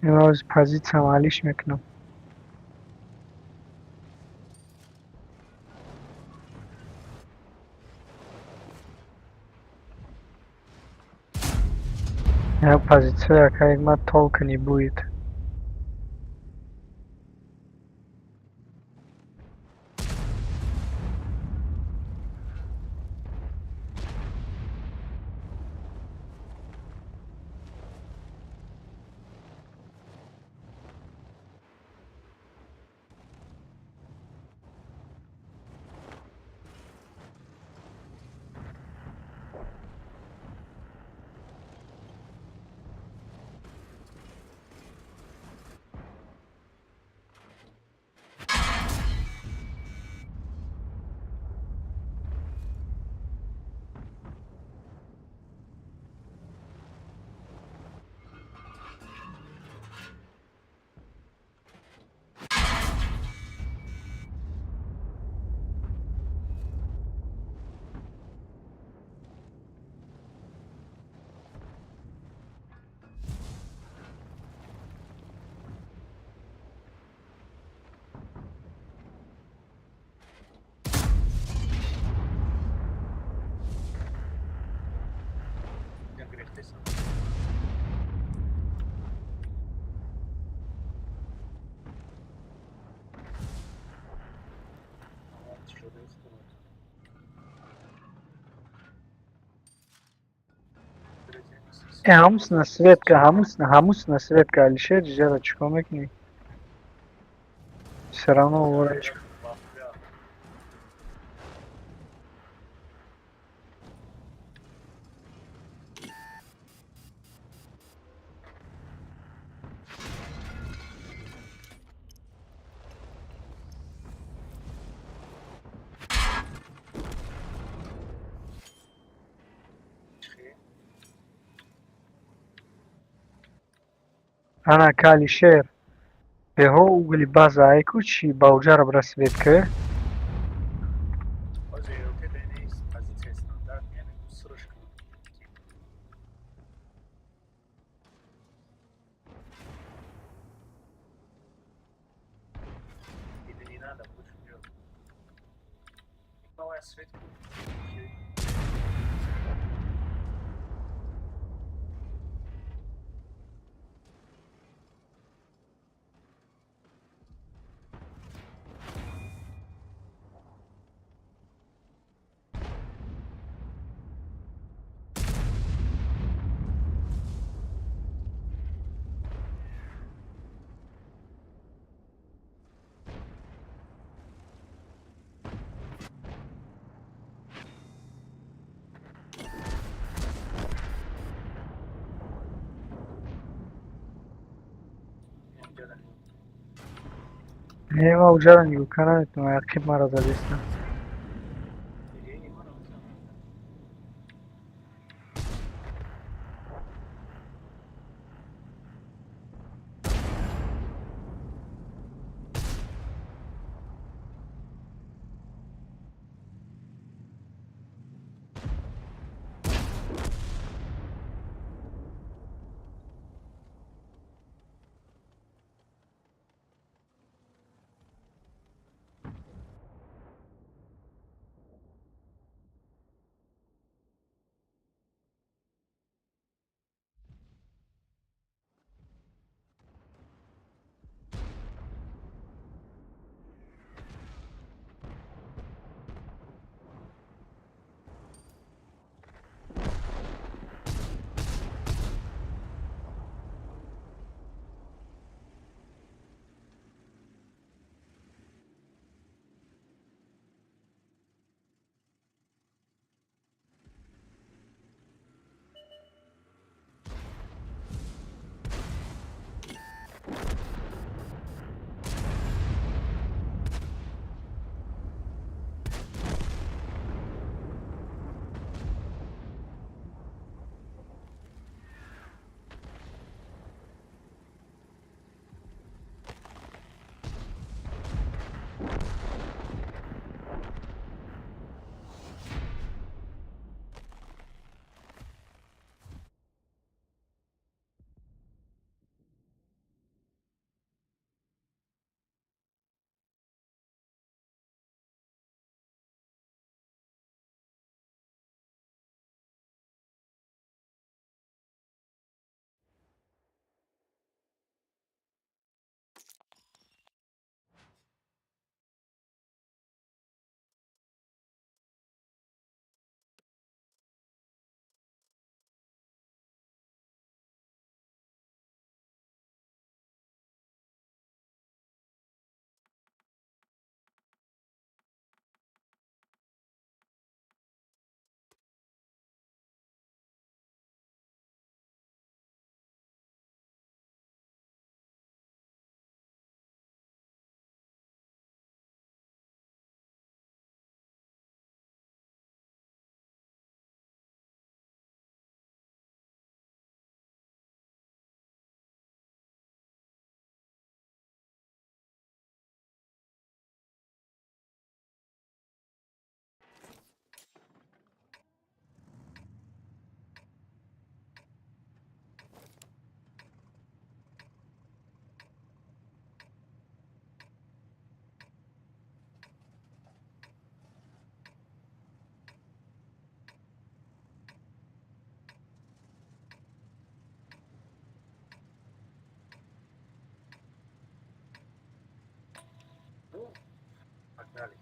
Имрӯз позитсиям алиш мекунам. Я позицию якаегма толка не будет. Ҳамусна светка, ҳамусна, ҳамусна светка, Алишер, ҷара чикор мекунӣ? Всё равно овора чикор. Ана ка Алишер, беҳо угли база айку чи ба уҷара бира светка? Не, ма уҷара нигоҳ кар наметавонам, яқиб маро задиста. Погнали.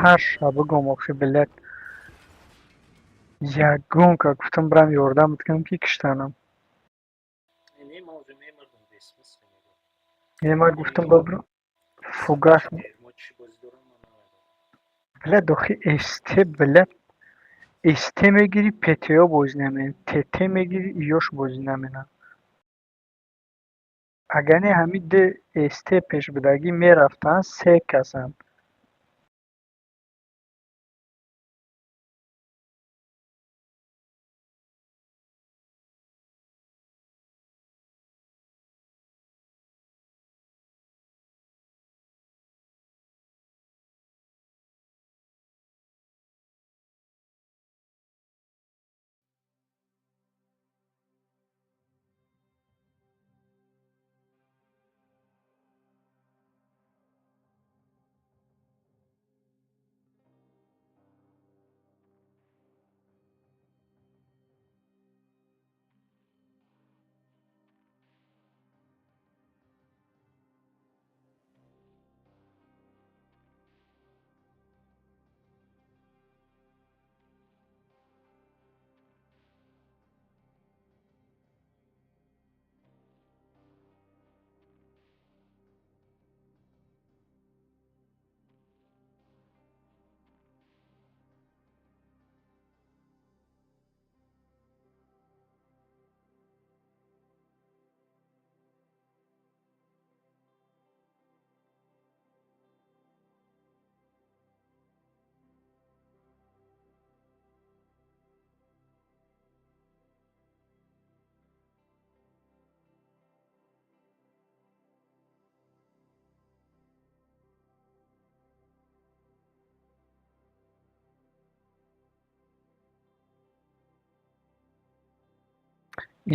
Ҳар шаб бигӯм охи билет. Ягон ка гуфтам бирам ёрдам бикунам ки киштанам. Не, ман уже мемардам бесмысленно мегӯям. Не, ман гуфтам бибирам фугас. Дерьмо чӣ бозӣ дорам, ман намедонам. Блядь, охи СТ, блядь. СТ мегирӣ, ПТО бозӣ наменад. ТТ мегирӣ, Иёш бозӣ наменад. Агар не ҳамин д СТ пешбудагӣ мерафтанд, се касанд.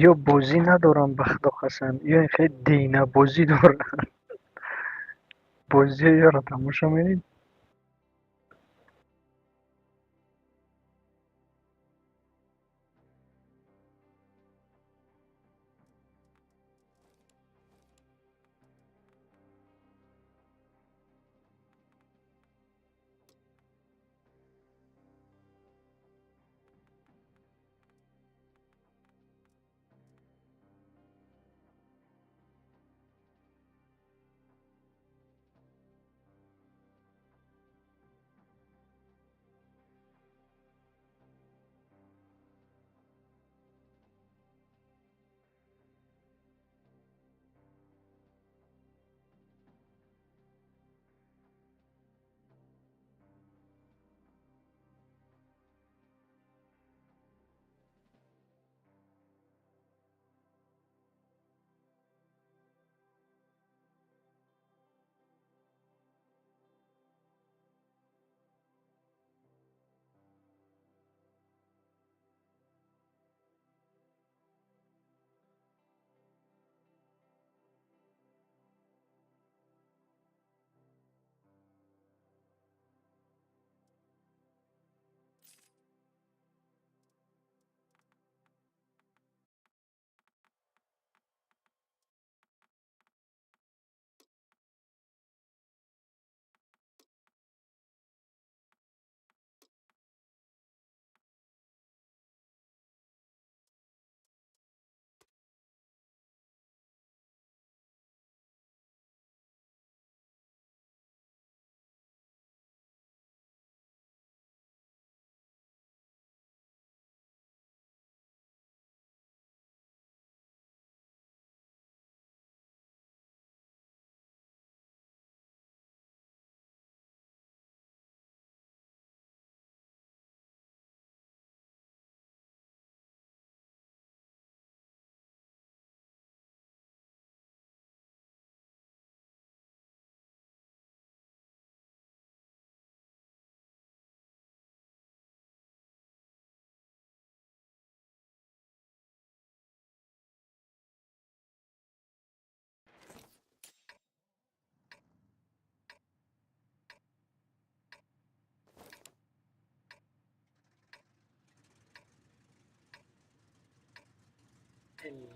Ё бозӣ надорам, ба худо қасам, ё ин хеле динабозӣ дорам. Бозии ёро тамошо меред?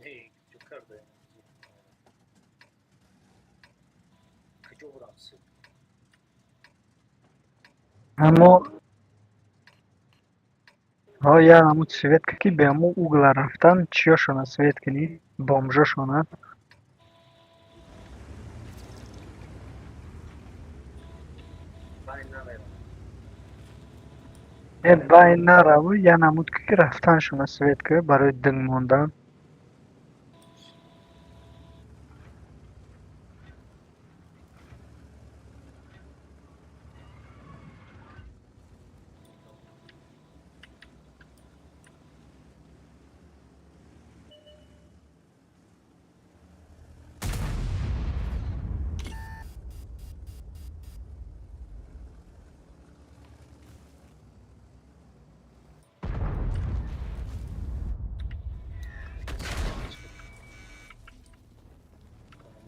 Не, чё карда? Куҷо будам? Ҳамо ҳо я ҳамун светка ки бе ҳамун угла рафтан чиёшона свет кунӣ бомжошона. Байн намерам. Э байн нараву я намуд ки рафтаншона свет кунӣ барои динг мондан.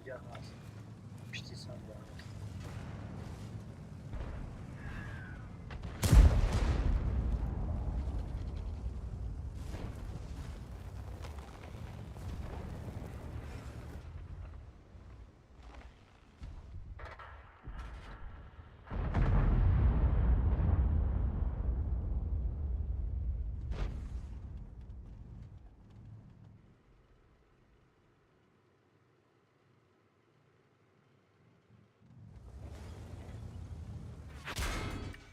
Инҷа ҳаст. Пишти санга ҳаст.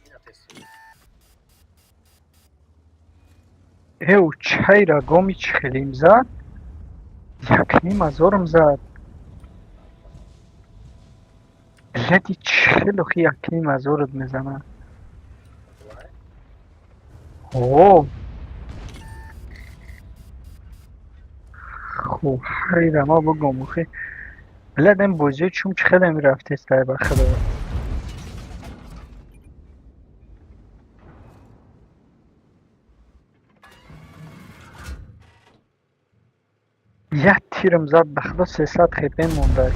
Ина тест. Эв чайра гоми чӣ хелим зад? Якним ҳазорам зад. Лади чӣ хел охи якним ҳазорат мезанад? Вай. О! Хуб, ҳарира ма бигӯм охи. Блядь, ин бозиё чум чӣ хеле мерафтест ай ба худо. Як тирам зад ба худо 300 хп монда.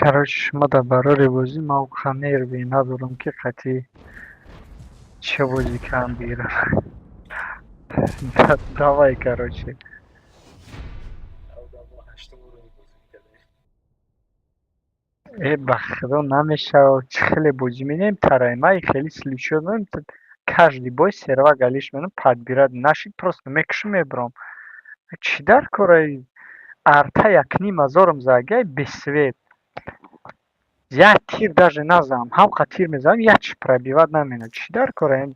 Короче, шумо дар барори бозӣ ман ха нерви надорам, ки қатъи чӣ бозӣ кам бигирам. Давай, короче. Мо ҳаштум уровень бозӣ мекардем. Э, ба худо, намешавад. Чӣ хеле бозӣ менем тараи май хеле случай каждый бой серва галиш менам, подбирать нашид, просто мекушам, мебарам. Чӣ дар кораи арта якним ҳазорам загай без свет. Як тир даже назанам, ҳамқа тир мезанам, як чи пробивать наменад. Чӣ дар кора ин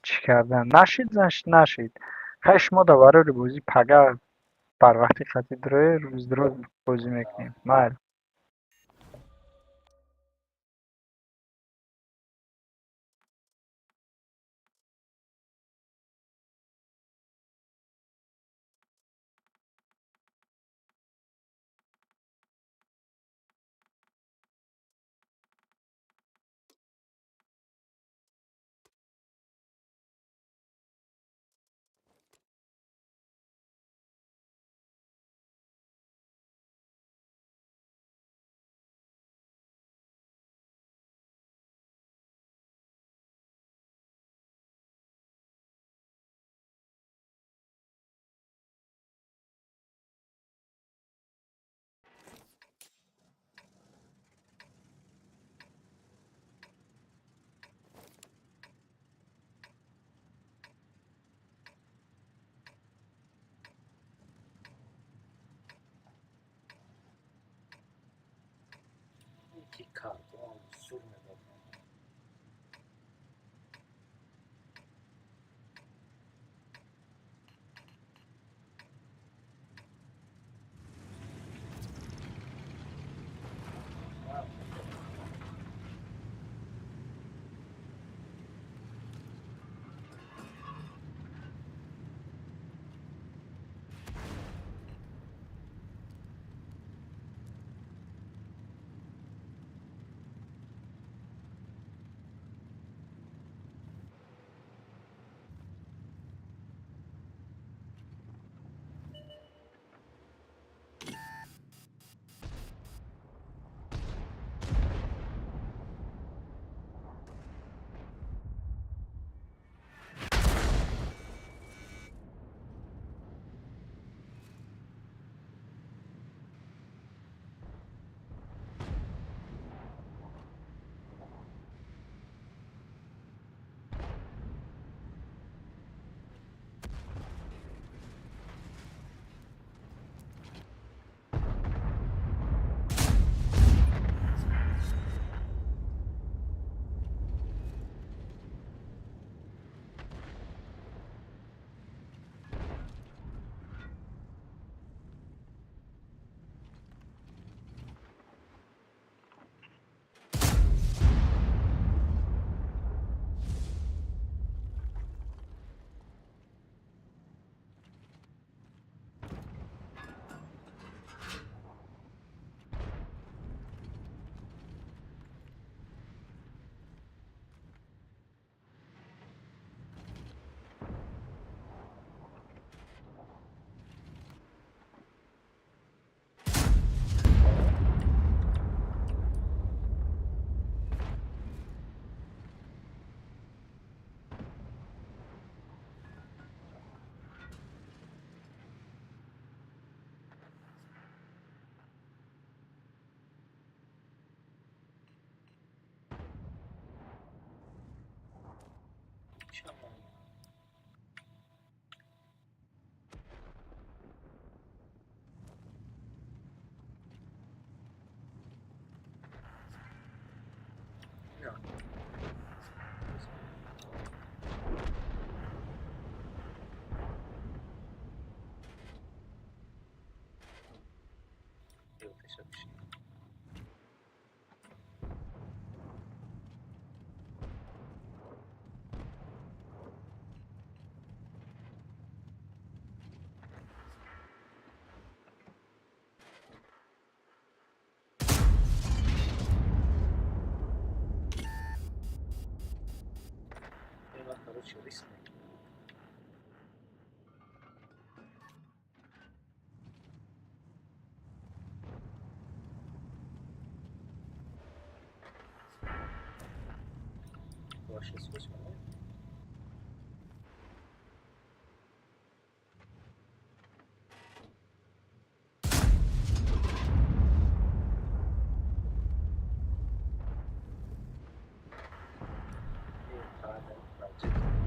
чӣ кардан? Нашид, значит нашид. Хай, шумо дар барори бозӣ пага барвақти қатъи дурое, рӯз бозӣ мекунем. Майли. Ки картон зур медод. Ина. Ё, пеша бишин. Ина, короче, риск мекунем. 268, да? И правильно, правильно.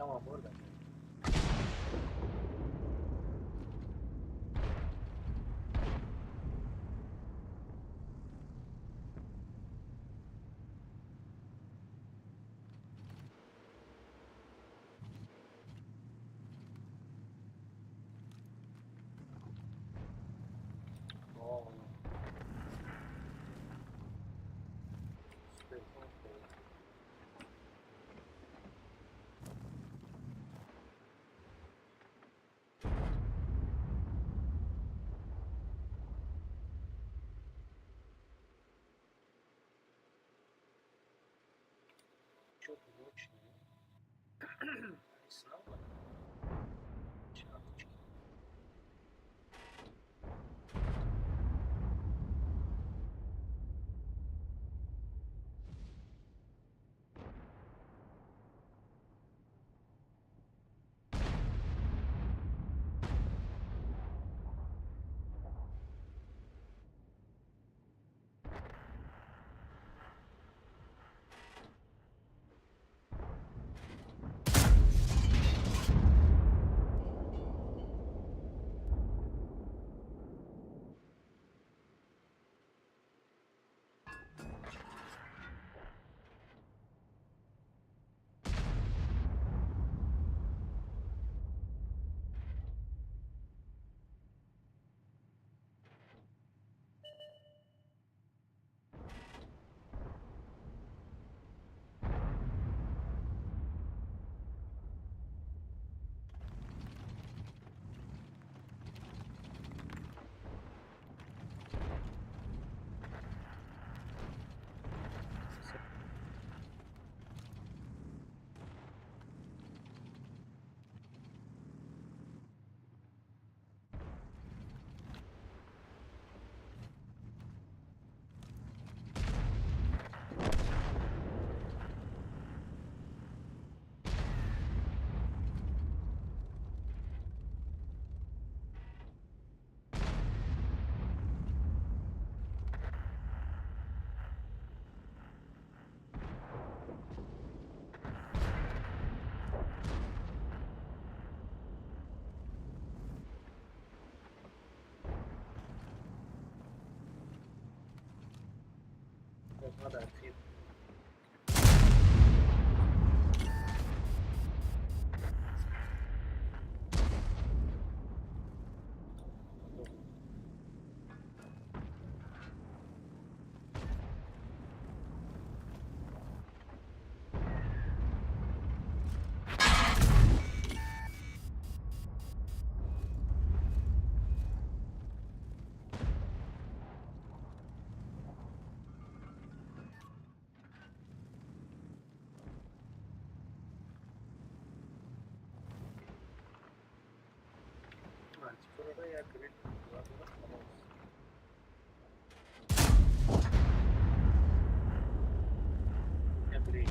Ама бурда. О, Чё-то мощный. Слава. Чапочки. Надо актив. Мантикора як гриль ладно, халос. Я гриль.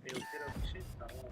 Эутера кишид, тамом.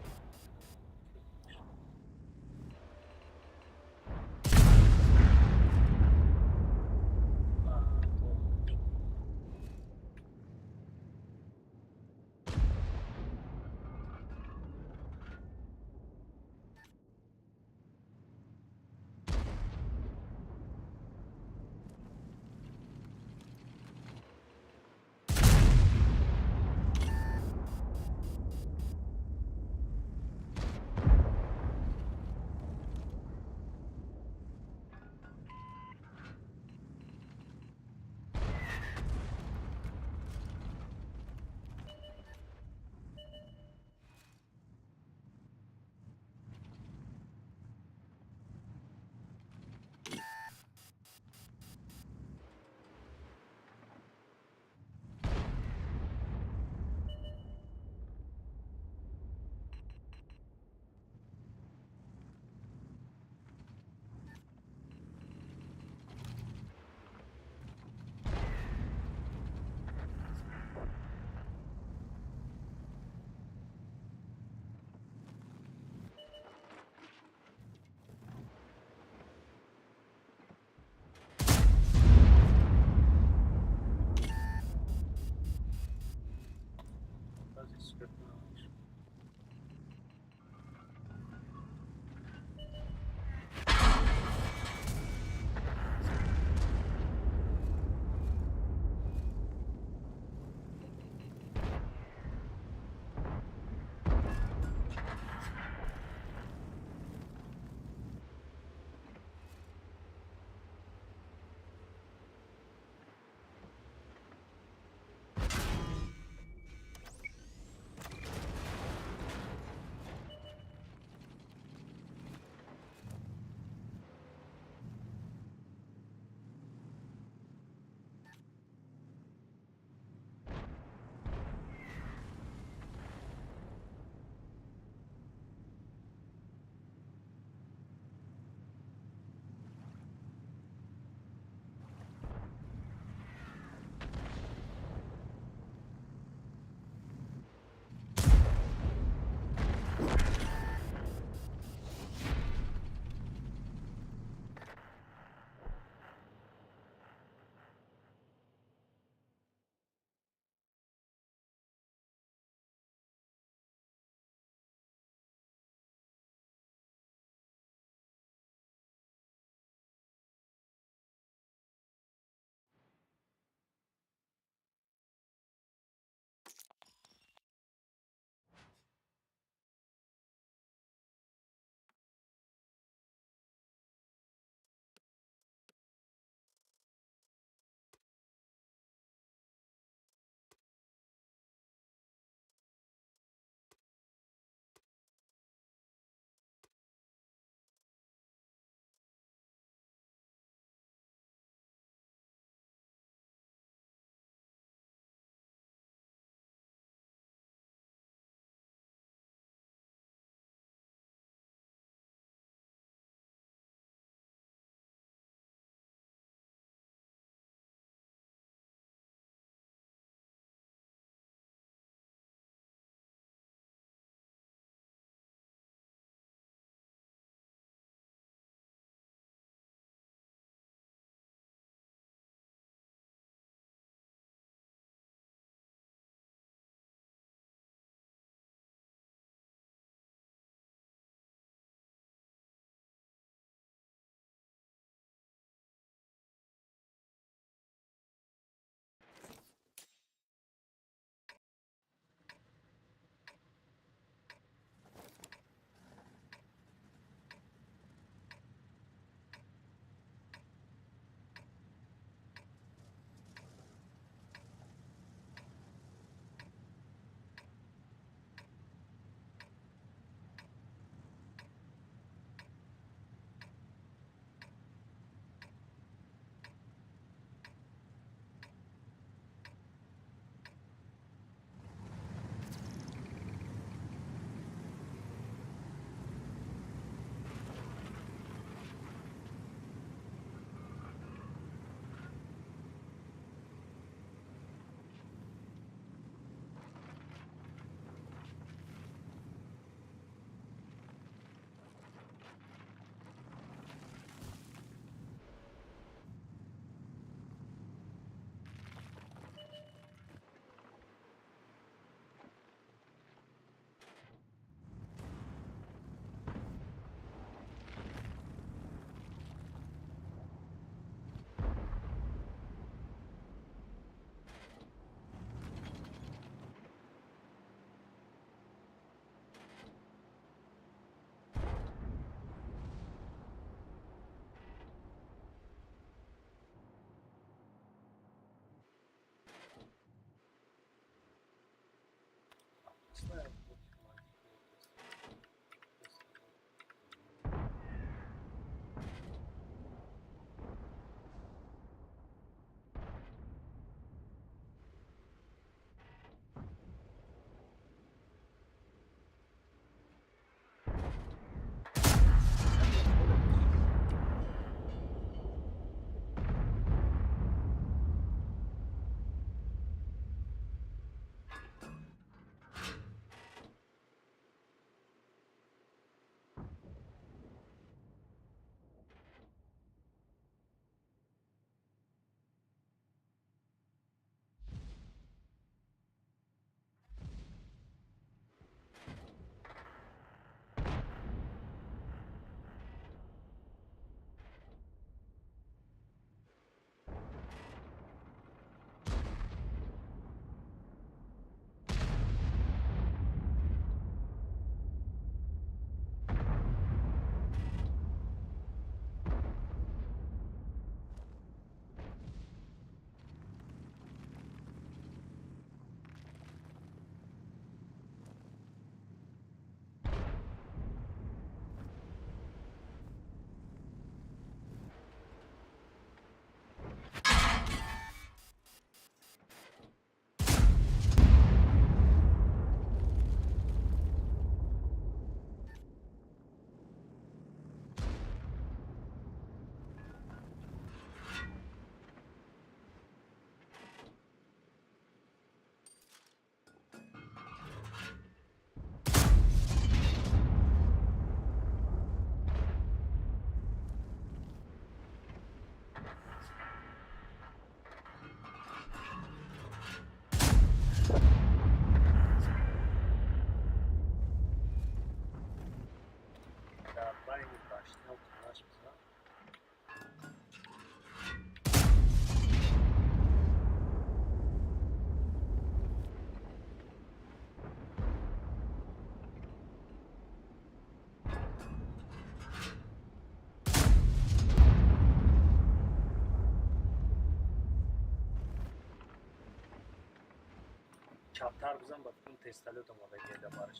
Чаптар бизан, ба фикрам, тесталёт омада геда бараш.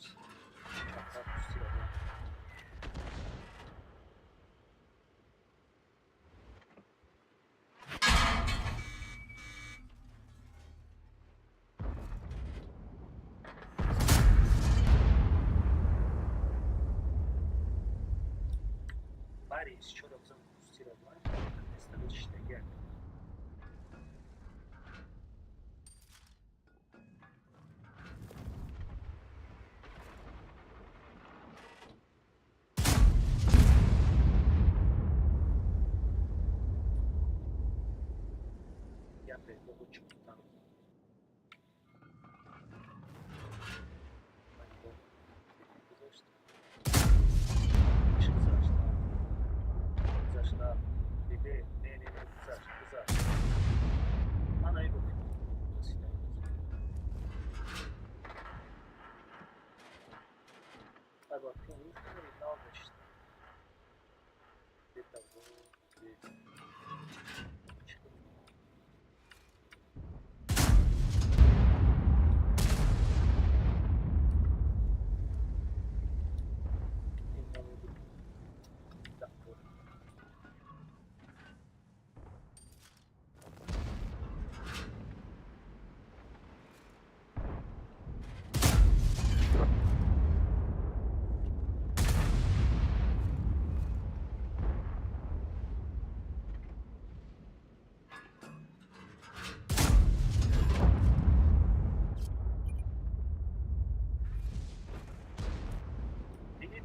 Чаптар пустира. Бари чора бизан, пустира, тесталёт шидаги.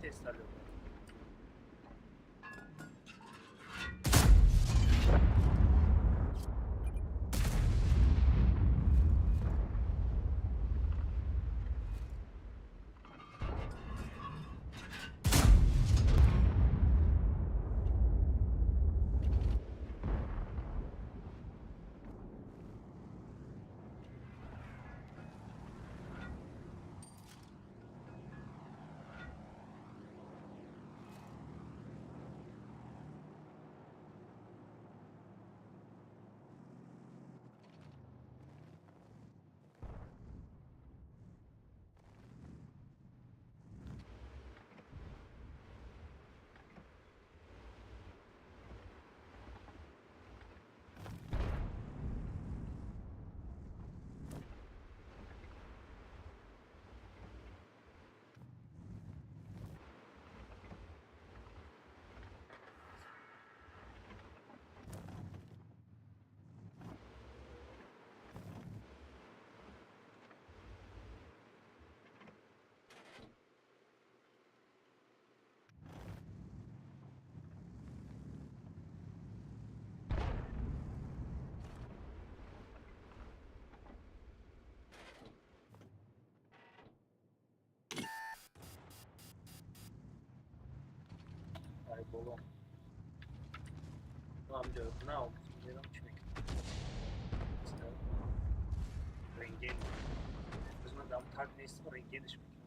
Тесталёт. Ай боло. Ҳамҷо на мерам, чӣ мекунам? Рентген. Биз ман дам так нестам, рентгенш мекунам.